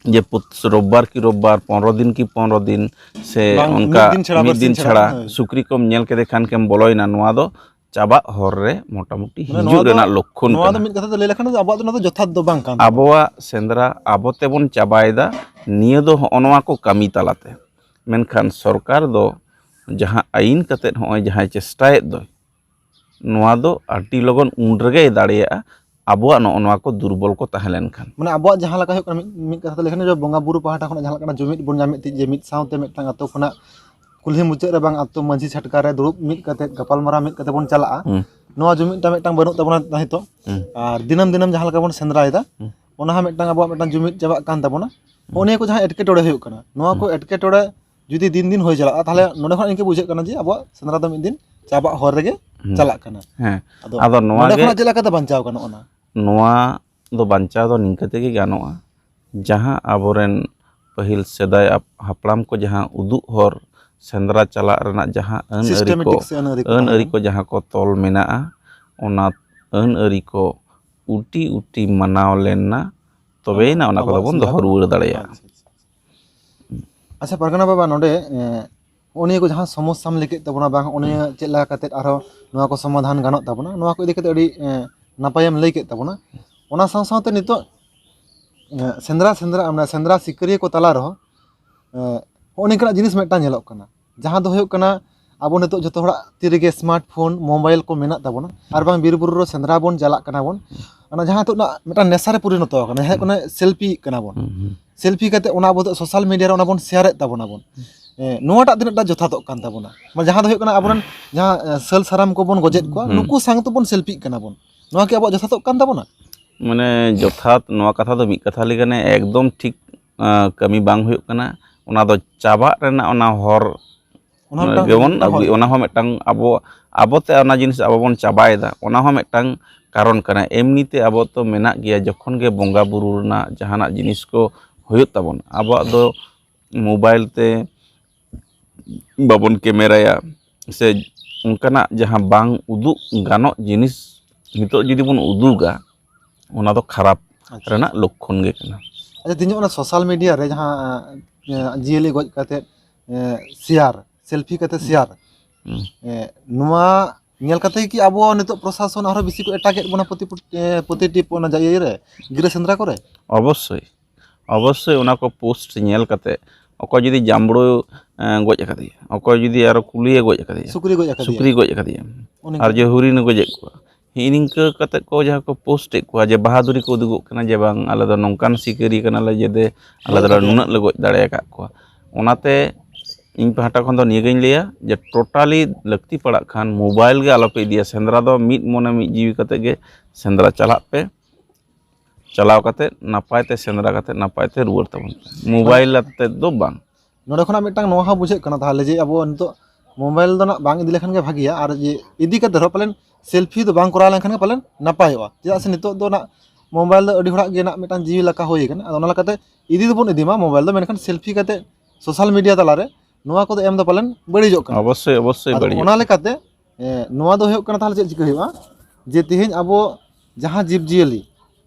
ᱡᱮ ᱯᱩᱛ-, ᱨᱳᱵᱵᱟᱨ ᱠᱤ ᱨᱳᱵᱵᱟᱨ, ᱯᱚᱱᱨᱚ ᱫᱤᱱ ᱠᱤ ᱯᱚᱱᱨᱚ ᱫᱤᱱ, ᱥᱮ ᱵᱟᱝ, ᱚᱱᱠᱟ ᱢᱤᱫ ᱫᱤᱱ ᱪᱷᱟᱲᱟ ᱢᱤᱫ ᱵᱟᱨ ᱫᱤᱱ ᱥᱤᱧ ᱪᱷᱟᱲᱟ ᱪᱷᱟᱲᱟ, ᱦᱳᱭ᱾ ᱥᱩᱠᱨᱤ ᱠᱚᱢ ᱧᱮᱞ ᱠᱮᱫᱮ ᱠᱷᱟᱱ ᱜᱮᱢ ᱵᱚᱞᱚᱭᱮᱱᱟ, ᱱᱚᱣᱟ ᱫᱚ ᱪᱟᱵᱟᱜ ᱦᱚᱨ ᱨᱮ ᱢᱚᱴᱟᱢᱩᱴᱤ ᱢᱟᱱᱮ ᱦᱤᱡᱩᱜ ᱱᱚᱣᱟ ᱫᱚ, ᱨᱮᱱᱟᱜ ᱞᱚᱠᱠᱷᱚᱱ ᱱᱚᱣᱟ ᱫᱚ ᱠᱟᱱᱟ᱾ ᱢᱤᱫ ᱠᱟᱛᱷᱟ ᱛᱮ ᱞᱟᱹᱭ ᱞᱮᱠᱷᱟᱱ ᱫᱚ ᱟᱵᱚᱣᱟᱜ ᱫᱚ ᱱᱚᱣᱟ ᱫᱚ ᱡᱚᱛᱷᱟᱛ ᱫᱚ ᱵᱟᱝ ᱠᱟᱱ ᱛᱟᱵᱚᱱᱟ᱾ ᱟᱵᱚᱣᱟᱜ ᱥᱮᱸᱫᱽᱨᱟ ᱟᱵᱚ ᱛᱮᱵᱚᱱ ᱪᱟᱵᱟᱭᱮᱫᱟ, ᱱᱤᱭᱟᱹ ᱫᱚ ᱦᱚᱸᱜᱼᱚ ᱱᱚᱣᱟ ᱠᱚ ᱠᱟᱹᱢᱤ ᱛᱟᱞᱟᱛᱮ᱾ ᱢᱮᱱᱠᱷᱟᱱ ᱥᱚᱨᱠᱟᱨ ᱫᱚ ᱡᱟᱦᱟᱸ ᱟᱹᱭᱤᱱ ᱠᱟᱛᱮᱫ ᱦᱚᱸᱜᱼᱚᱭ ᱡᱟᱦᱟᱸᱭ ᱪᱮᱥᱴᱟᱭᱮᱫ ᱫᱚᱭ, ᱱᱚᱣᱟ ᱫᱚ ᱟᱹᱰᱤ ᱞᱚᱜᱚᱱ ᱩᱱ ᱨᱮᱜᱮᱭ ᱫᱟᱲᱮᱭᱟᱜᱼᱟ, ᱟᱵᱚᱣᱟᱜ ᱱᱚᱜᱼᱚ ᱱᱚᱣᱟ ᱠᱚ ᱫᱩᱨᱵᱚᱞ ᱠᱚ ᱛᱟᱦᱮᱸ ᱞᱮᱱᱠᱷᱟᱱ᱾ ᱢᱟᱱᱮ ᱟᱵᱚᱣᱟᱜ ᱡᱟᱦᱟᱸ ᱞᱮᱠᱟ ᱦᱩᱭᱩᱜ ᱠᱟᱱᱟ, ᱢᱤᱫ, ᱢᱤᱫ ᱠᱟᱛᱷᱟ ᱛᱮ ᱞᱟᱹᱭ ᱞᱮᱠᱷᱟᱱ ᱡᱮ ᱵᱚᱸᱜᱟ ᱵᱩᱨᱩ ᱯᱟᱦᱴᱟ ᱠᱷᱚᱱᱟᱜ ᱡᱟᱦᱟᱸ ᱞᱮᱠᱟᱱᱟᱜ ᱡᱩᱢᱤᱫ ᱵᱚᱱ ᱧᱟᱢᱮᱫ ᱛᱮ, ᱡᱮ ᱢᱤᱫ ᱥᱟᱶᱛᱮ ᱢᱤᱫᱴᱟᱝ ᱟᱛᱳ ᱠᱷᱚᱱᱟᱜ ᱠᱩᱞᱦᱤ ᱢᱩᱪᱟᱹᱫ ᱨᱮ ᱵᱟᱝ ᱟᱛᱳ ᱢᱟᱹᱡᱷᱤ ᱪᱷᱟᱴᱠᱟ ᱨᱮ ᱫᱩᱲᱩᱵ ᱢᱤᱫ ᱠᱟᱛᱮᱫ ᱜᱟᱯᱟᱞᱢᱟᱨᱟᱣ ᱢᱤᱫ ᱠᱟᱛᱮ ᱵᱚᱱ ᱪᱟᱞᱟᱜᱼᱟ, ᱦᱩᱸ᱾ ᱱᱚᱣᱟ ᱡᱩᱢᱤᱫᱴᱟ ᱢᱤᱫᱴᱟᱝ ᱵᱟᱹᱱᱩᱜ ᱛᱟᱵᱚᱱᱟ ᱱᱤᱛᱚᱜ᱾ ᱦᱩᱸ᱾ ᱟᱨ ᱫᱤᱱᱟᱹᱢ ᱫᱤᱱᱟᱹᱢ ᱡᱟᱦᱟᱸ ᱞᱮᱠᱟ ᱵᱚᱱ ᱥᱮᱸᱫᱽᱨᱟᱭᱮᱫᱟ, ᱦᱩᱸ᱾ ᱚᱱᱟ ᱦᱚᱸ ᱢᱤᱫᱴᱟᱝ ᱟᱵᱚᱣᱟᱜ ᱢᱤᱫᱴᱟᱝ ᱡᱩᱢᱤᱫ ᱪᱟᱵᱟᱜ ᱠᱟᱱ ᱛᱟᱵᱚᱱᱟ᱾ ᱦᱩᱸ᱾ ᱱᱚᱜᱼᱚ ᱱᱤᱭᱟᱹ ᱠᱚ ᱡᱟᱦᱟᱸ ᱮᱴᱠᱮᱴᱚᱬᱮ ᱦᱩᱭᱩᱜ ᱠᱟᱱᱟ, ᱱᱚᱣᱟ ᱠᱚ ᱦᱩᱸ᱾ ᱮᱴᱠᱮᱴᱚᱬᱮ ᱡᱩᱫᱤ ᱫᱤᱱ ᱫᱤᱱ ᱦᱩᱭ ᱪᱟᱞᱟᱜᱼᱟ, ᱛᱟᱦᱚᱞᱮ ᱱᱚᱸᱰᱮ ᱠᱷᱚᱱᱟᱜ ᱤᱱᱠᱟᱹ ᱵᱩᱡᱷᱟᱹᱜ ᱠᱟᱱᱟ ᱡᱮ ᱟᱵᱚᱣᱟᱜ ᱥᱮᱸᱫᱽᱨᱟ ᱫᱚ ᱢᱤᱫ ᱫᱤᱱ ᱪᱟᱵᱟᱜ ᱦᱚᱨ ᱨᱮᱜᱮ ᱦᱩᱸ᱾ ᱪᱟᱞᱟᱜ ᱠᱟᱱᱟ᱾ ᱦᱮᱸ᱾ ᱟᱫᱚ ᱟᱫᱚ ᱱᱚᱣᱟ ᱱᱚᱸᱰᱮ ᱜᱮ ᱠᱷᱚᱱᱟᱜ ᱪᱮᱫ ᱞᱮᱠᱟᱛᱮ ᱵᱟᱧᱪᱟᱣ ᱜᱟᱱᱚᱜᱼᱟ ᱚᱱᱟ? ᱱᱚᱣᱟ ᱫᱚ ᱵᱟᱧᱪᱟᱣ ᱫᱚ ᱱᱤᱝᱠᱟᱹ ᱛᱮᱜᱮ ᱜᱟᱱᱚᱜᱼᱟ, ᱡᱟᱦᱟᱸ ᱟᱵᱚᱨᱮᱱ ᱯᱟᱹᱦᱤᱞ ᱥᱮᱫᱟᱭ ᱟᱯ-, ᱦᱟᱯᱲᱟᱢ ᱠᱚ ᱡᱟᱦᱟᱸ ᱩᱫᱩᱜ ᱦᱚᱨ ᱥᱮᱸᱫᱽᱨᱟ ᱪᱟᱞᱟᱜ ᱨᱮᱱᱟᱜ ᱡᱟᱦᱟᱸ ᱟᱹᱱ ᱟᱹᱨᱤ ᱠᱚ, ᱥᱤᱥᱴᱮᱢᱮᱴᱤᱠ ᱥᱮ ᱟᱹᱱ ᱟᱹᱨᱤ ᱠᱚ ᱟᱹᱱ ᱛᱟᱦᱮᱸ ᱟᱹᱨᱤ ᱠᱟᱱᱟ᱾ ᱠᱚ ᱡᱟᱦᱟᱸ ᱠᱚ ᱛᱚᱞ ᱢᱮᱱᱟᱜᱼᱟ, ᱚᱱᱟ ᱟᱹᱱ ᱟᱹᱨᱤ ᱠᱚ ᱩᱴᱤ ᱩᱴᱤ ᱢᱟᱱᱟᱣ ᱞᱮᱱᱟ, ᱛᱚᱵᱮᱭᱮᱱᱟ ᱚᱱᱟ ᱠᱚᱫᱚ ᱟᱵᱚᱣᱟᱜ ᱵᱚᱱ ᱥᱮᱸᱫᱽᱨᱟ ᱫᱚᱦᱚ ᱫᱚ᱾ ᱨᱩᱣᱟᱹᱲ ᱫᱟᱲᱮᱭᱟᱜᱼᱟ᱾ ᱟᱪᱪᱷᱟ, ᱟᱪᱪᱷᱟ, ᱟᱪᱪᱷᱟ᱾ ᱟᱪᱪᱷᱟ, ᱯᱟᱨᱜᱟᱱᱟ ᱵᱟᱵᱟ, ᱱᱚᱰᱮ, ᱮᱸ, ᱱᱚᱜᱼᱚ ᱱᱤᱭᱟᱹ ᱠᱚ ᱡᱟᱦᱟᱸ ᱥᱚᱢᱚᱥᱥᱟᱢ ᱞᱟᱹᱭ ᱠᱮᱫ ᱛᱟᱵᱚᱱᱟ, ᱵᱟᱝ, ᱱᱚᱜᱼᱚ ᱱᱤᱭᱟᱹ ᱪᱮᱫ ᱞᱮᱠᱟ ᱠᱟᱛᱮᱫ ᱟᱨᱦᱚᱸ ᱱᱚᱣᱟ ᱠᱚ ᱥᱚᱢᱟᱫᱷᱟᱱ ᱜᱟᱱᱚᱜ ᱛᱟᱵᱚᱱᱟ, ᱱᱚᱣᱟ ᱠᱚ ᱤᱫᱤ ᱠᱟᱛᱮᱫ ᱟᱹᱰᱤ, ᱮᱸ, ᱱᱟᱯᱟᱭᱮᱢ ᱞᱟᱹᱭ ᱠᱮᱫ ᱛᱟᱵᱚᱱᱟ᱾ ᱚᱱᱟ ᱥᱟᱶ ᱥᱟᱶᱛᱮ ᱱᱤᱛᱚᱜ, ᱮᱸ, ᱥᱮᱸᱫᱽᱨᱟ, ᱥᱮᱸᱫᱽᱨᱟ, ᱢᱟᱱᱮ ᱥᱮᱸᱫᱽᱨᱟ ᱥᱤᱠᱟᱹᱨᱤᱭᱟᱹ ᱠᱚ ᱛᱟᱞᱟ ᱨᱮᱦᱚᱸ, ᱮᱸ, ᱱᱚᱜᱼᱚ ᱱᱤᱝᱠᱟᱱᱟᱜ ᱡᱤᱱᱤᱥ ᱢᱤᱫᱴᱟᱝ ᱧᱮᱞᱚᱜ ᱠᱟᱱᱟ, ᱡᱟᱦᱟᱸ ᱫᱚ ᱦᱩᱭᱩᱜ ᱠᱟᱱᱟ, ᱟᱵᱚ ᱱᱤᱛᱚᱜ ᱡᱚᱛᱚ ᱦᱚᱲᱟᱜ ᱛᱤ ᱨᱮᱜᱮ ᱥᱢᱟᱨᱴ ᱯᱷᱳᱱ, ᱢᱳᱵᱟᱭᱤᱞ ᱠᱚ ᱢᱮᱱᱟᱜ ᱛᱟᱵᱚᱱᱟ, ᱟᱨ ᱵᱟᱝ ᱵᱤᱨ ᱵᱩᱨᱩ ᱨᱮ ᱥᱮᱸᱫᱽᱨᱟ ᱵᱚᱱ ᱪᱟᱞᱟᱜ ᱠᱟᱱᱟ ᱵᱚᱱ, ᱚᱱᱟ ᱡᱟᱦᱟᱸ ᱱᱤᱛᱚᱜ ᱨᱮᱱᱟᱜ ᱢᱤᱫᱴᱟᱝ ᱱᱮᱥᱟ ᱨᱮ ᱯᱚᱨᱤᱱᱚᱛᱚ ᱟᱠᱟᱱᱟ, ᱡᱟᱦᱟᱸ ᱦᱩᱭᱩᱜ ᱠᱟᱱᱟ ᱥᱮᱞᱯᱷᱤ ᱠᱟᱱᱟ ᱵᱚᱱ᱾ ᱦᱩᱸ, ᱦᱩᱸ᱾ ᱥᱮᱞᱯᱷᱤ ᱠᱟᱛᱮ ᱚᱱᱟ ᱟᱵᱚ ᱫᱚ ᱥᱳᱥᱟᱞ ᱢᱤᱰᱤᱭᱟ ᱨᱮ ᱚᱱᱟ ᱵᱚᱱ ᱥᱮᱭᱟᱨᱮᱫ ᱛᱟᱵᱚᱱᱟ ᱵᱚᱱ᱾ ᱮ, ᱱᱚᱣᱟᱴᱟᱜ ᱛᱤᱱᱟᱹᱜ ᱴᱟ ᱡᱚᱛᱷᱟᱛᱚᱜ ᱠᱟᱱ ᱛᱟᱵᱚᱱᱟ? ᱢᱟᱱᱮ ᱡᱟᱦᱟᱸ ᱫᱚ ᱦᱩᱭᱩᱜ ᱠᱟᱱᱟ ᱟᱵᱚᱨᱮᱱ ᱡᱟᱦᱟᱸ, ᱮ, ᱥᱟᱹᱞ ᱥᱟᱨᱟᱢ ᱠᱚᱵᱚᱱ ᱜᱚᱡᱮᱫ ᱠᱚᱣᱟ, ᱦᱩᱸ᱾ ᱱᱩᱠᱩ ᱥᱟᱶ ᱛᱮᱵᱚᱱ ᱥᱮᱞᱯᱷᱤᱜ ᱠᱟᱱᱟ ᱵᱚᱱ᱾ ᱱᱚᱣᱟ ᱠᱤ ᱟᱵᱚᱣᱟᱜ ᱡᱚᱛᱷᱟᱛᱚᱜ ᱠᱟᱱ ᱛᱟᱵᱚᱱᱟ? ᱢᱟᱱᱮ ᱡᱚᱛᱷᱟᱛ ᱱᱚᱣᱟ ᱠᱟᱛᱷᱟ ᱫᱚ ᱢᱤᱫ ᱠᱟᱛᱷᱟ ᱞᱟᱹᱭ ᱜᱟᱱᱚᱜᱼᱟ, ᱮᱠᱫᱚᱢ ᱴᱷᱤᱠ, ᱟ, ᱠᱟᱹᱢᱤ ᱵᱟᱝ ᱦᱩᱭᱩᱜ ᱠᱟᱱᱟ᱾ ᱚᱱᱟ ᱫᱚ ᱪᱟᱵᱟᱜ ᱨᱮᱱᱟᱜ ᱚᱱᱟ ᱦᱚᱨ ᱚᱱᱟ ᱢᱤᱫᱴᱟᱝ ᱜᱮᱵᱚᱱ ᱦᱚᱨ᱾ ᱟᱹᱜᱩᱭ, ᱚᱱᱟ ᱦᱚᱸ ᱢᱤᱫᱴᱟᱝ ᱟᱵᱚ, ᱟᱵᱚᱛᱮ ᱚᱱᱟ ᱡᱤᱱᱤᱥ ᱟᱵᱚ ᱵᱚᱱ ᱪᱟᱵᱟᱭᱮᱫᱟ, ᱚᱱᱟ ᱦᱚᱸ ᱢᱤᱫᱴᱟᱝ ᱠᱟᱨᱚᱱ ᱠᱟᱱᱟ᱾ ᱮᱢᱱᱤ ᱛᱮ ᱟᱵᱚ ᱛᱚ ᱢᱮᱱᱟᱜ ᱜᱮᱭᱟ, ᱡᱚᱠᱷᱚᱱ ᱜᱮ ᱵᱚᱸᱜᱟ ᱵᱩᱨᱩ ᱨᱮᱱᱟᱜ ᱡᱟᱦᱟᱱᱟᱜ ᱡᱤᱱᱤᱥ ᱠᱚ ᱦᱩᱭᱩᱜ ᱛᱟᱵᱚᱱ, ᱟᱵᱚᱣᱟᱜ ᱫᱚ ᱢᱳᱵᱟᱭᱤᱞ ᱛᱮ ᱵᱟᱵᱚᱱ ᱠᱮᱢᱮᱨᱟᱭᱟ, ᱥᱮ ᱚᱱᱠᱟᱱᱟᱜ ᱡᱟᱦᱟᱸ ᱵᱟᱝ ᱩᱫᱩᱜ ᱜᱟᱱᱚᱜ ᱡᱤᱱᱤᱥ ᱱᱤᱛᱚᱜ ᱡᱩᱫᱤ ᱵᱚᱱ ᱩᱫᱩᱜᱟ, ᱚᱱᱟ ᱫᱚ ᱠᱷᱟᱨᱟᱯ ᱟᱪᱪᱷᱟ᱾ ᱨᱮᱱᱟᱜ ᱞᱚᱠᱠᱷᱚᱱ ᱜᱮ ᱠᱟᱱᱟ᱾ ᱟᱪᱪᱷᱟ, ᱛᱮᱦᱮᱧ ᱚᱱᱟ ᱥᱳᱥᱟᱞ ᱢᱤᱰᱤᱭᱟ ᱨᱮ ᱡᱟᱦᱟᱸ, ᱮ, ᱡᱤᱭᱟᱹᱞᱤ ᱜᱚᱡ ᱠᱟᱛᱮ, ᱮ, ᱥᱮᱭᱟᱨ, ᱥᱮᱞᱯᱷᱤ ᱠᱟᱛᱮ ᱥᱮᱭᱟᱨ, ᱦᱩᱸ᱾ ᱮ, ᱱᱚᱣᱟ ᱧᱮᱞ ᱠᱟᱛᱮ ᱠᱤ ᱟᱵᱚ ᱱᱤᱛᱚᱜ ᱯᱨᱚᱥᱟᱥᱚᱱ ᱟᱨᱦᱚᱸ ᱵᱮᱥᱤ ᱠᱚ ᱮᱴᱟᱜᱮᱫ ᱵᱚᱱᱟ ᱯᱨᱚᱛᱤ ᱯᱨᱚᱛᱤᱴᱤ ᱚᱱᱟ ᱤᱭᱟᱹ ᱨᱮ, ᱜᱤᱨᱟᱹ ᱥᱮᱸᱫᱽᱨᱟ ᱠᱚᱨᱮ? ᱚᱵᱚᱥᱥᱳᱭ, ᱚᱵᱚᱥᱥᱳᱭ ᱚᱱᱟ ᱠᱚ ᱯᱳᱥᱴ ᱧᱮᱞ ᱠᱟᱛᱮ ᱚᱠᱚᱭ ᱡᱩᱫᱤ ᱡᱟᱢᱵᱽᱲᱩ ᱜᱚᱡ ᱟᱠᱟᱫᱮᱭᱟ, ᱚᱠᱚᱭ ᱡᱩᱫᱤ ᱟᱨᱚ ᱠᱩᱞᱤᱭᱮ ᱜᱚᱡ ᱟᱠᱟᱫᱮᱭᱟ, ᱥᱩᱠᱨᱤ ᱜᱚᱡ ᱟᱠᱟᱫᱮᱭᱟ᱾ ᱥᱩᱠᱨᱤ ᱜᱚᱡ ᱟᱠᱟᱫᱮᱭᱟ, ᱩᱱᱤ ᱟᱨ ᱡᱮ ᱦᱚᱨᱤᱱᱮ ᱜᱚᱡᱮᱫ ᱠᱚᱣᱟ, ᱦᱤᱸᱜᱼᱤ ᱱᱤᱝᱠᱟᱹ ᱠᱟᱛᱮ ᱠᱚ ᱡᱟᱦᱟᱸ ᱠᱚ ᱯᱳᱥᱴ ᱮᱫ ᱠᱚᱣᱟ ᱡᱮ ᱵᱟᱦᱟᱫᱩᱨᱤ ᱠᱚ ᱩᱫᱩᱜᱚᱜ ᱠᱟᱱᱟ ᱡᱮ ᱵᱟᱝ ᱟᱞᱮ ᱫᱚ ᱱᱚᱝᱠᱟᱱ ᱥᱤᱠᱟᱹᱨᱤ ᱠᱟᱱᱟᱞᱮ ᱡᱮ ᱫᱮ ᱟᱞᱮ ᱫᱚ ᱱᱩᱱᱟᱹᱜ ᱞᱮ ᱜᱚᱡ ᱫᱟᱲᱮ ᱟᱠᱟᱫ ᱠᱚᱣᱟ᱾ ᱚᱱᱟᱛᱮ ᱤᱧ ᱯᱟᱦᱴᱟ ᱠᱷᱚᱱ ᱫᱚ ᱱᱤᱭᱟᱹᱜᱤᱧ ᱞᱟᱹᱭᱟ ᱡᱮ ᱴᱳᱴᱟᱞᱤ ᱞᱟᱹᱠᱛᱤ ᱯᱟᱲᱟᱜ ᱠᱷᱟᱱ ᱢᱳᱵᱟᱭᱤᱞ ᱜᱮ ᱟᱞᱚᱯᱮ ᱤᱫᱤᱭᱟ᱾ ᱥᱮᱸᱫᱽᱨᱟ ᱫᱚ ᱢᱤᱫ ᱢᱚᱱᱮ ᱢᱤᱫ ᱡᱤᱣᱤ ᱠᱟᱛᱮ ᱜᱮ ᱥᱮᱸᱫᱽᱨᱟ ᱪᱟᱞᱟᱜ ᱯᱮ, ᱪᱟᱞᱟᱣ ᱠᱟᱛᱮ ᱱᱟᱯᱟᱭ ᱛᱮ ᱥᱮᱸᱫᱽᱨᱟ ᱠᱟᱛᱮ ᱱᱟᱯᱟᱭ ᱛᱮ ᱨᱩᱣᱟᱹᱲ ᱛᱟᱵᱚᱱ ᱯᱮ, ᱢᱳᱵᱟᱭᱤᱞ ᱟᱛᱮᱫ ᱫᱚ ᱵᱟᱝ᱾ ᱱᱚᱰᱮ ᱠᱷᱚᱱᱟᱜ ᱢᱤᱫᱴᱟᱝ ᱱᱚᱣᱟ ᱦᱚᱸ ᱵᱩᱡᱷᱟᱹᱜ ᱠᱟᱱᱟ ᱛᱟᱦᱚᱞᱮ ᱡᱮ ᱟᱵᱚ ᱱᱤᱛᱚᱜ ᱢᱳᱵᱟᱭᱤᱞ ᱫᱚ ᱱᱟᱜ ᱵᱟᱝ ᱤᱫᱤ ᱞᱮᱠᱷᱟᱱ ᱜᱮ ᱵᱷᱟᱜᱮᱭᱟ, ᱟᱨ ᱡᱮ ᱤᱫᱤ ᱠᱟᱛᱮ ᱨᱮᱦᱚᱸ ᱯᱟᱞᱮᱱ ᱥᱮᱞᱯᱷᱤ ᱫᱚ ᱵᱟᱝ ᱠᱚᱨᱟᱣ ᱞᱮᱱᱠᱷᱟᱱ ᱜᱮ ᱯᱟᱞᱮᱱ ᱱᱟᱯᱟᱭᱚᱜᱼᱟ᱾ ᱪᱮᱫᱟᱜ ᱥᱮ ᱱᱤᱛᱚᱜ ᱫᱚ ᱱᱟᱜ ᱢᱳᱵᱟᱭᱤᱞ ᱫᱚ ᱟᱹᱰᱤ ᱦᱚᱲᱟᱜ ᱜᱮ ᱱᱟᱜ ᱢᱤᱫᱴᱟᱝ ᱡᱤᱣᱤ ᱞᱮᱠᱟ ᱦᱩᱭ ᱟᱠᱟᱱᱟ᱾ ᱟᱫᱚ ᱚᱱᱟ ᱞᱮᱠᱟᱛᱮ ᱤᱫᱤ ᱫᱚᱵᱚᱱ ᱤᱫᱤ ᱢᱟ ᱢᱳᱵᱟᱭᱤᱞ ᱫᱚ, ᱢᱮᱱᱠᱷᱟᱱ ᱥᱮᱞᱯᱷᱤ ᱠᱟᱛᱮ ᱥᱳᱥᱟᱞ ᱢᱤᱰᱤᱭᱟ ᱛᱟᱞᱟᱨᱮ ᱱᱚᱣᱟ ᱠᱚᱫᱚ ᱮᱢ ᱫᱚ ᱯᱟᱞᱮᱱ ᱵᱟᱹᱲᱤᱡᱚᱜ ᱠᱟᱱᱟ᱾ ᱚᱵᱚᱥᱥᱳᱭ, ᱚᱵᱚᱥᱥᱳᱭ ᱟᱫᱚ ᱵᱟᱹᱲᱤᱡᱚᱜ ᱚᱱᱟ ᱠᱟᱱᱟ᱾ ᱞᱮᱠᱟᱛᱮ, ᱮ, ᱱᱚᱣᱟ ᱫᱚ ᱦᱩᱭᱩᱜ ᱠᱟᱱᱟ ᱛᱟᱦᱚᱞᱮ ᱪᱮᱫ ᱪᱤᱠᱟᱹ ᱦᱩᱭᱩᱜᱼᱟ ᱡᱮ ᱛᱮᱦᱮᱧ ᱟᱵᱚ ᱡᱟᱦᱟᱸ ᱡᱤᱵᱽᱼᱡᱤᱭᱟᱹᱞᱤ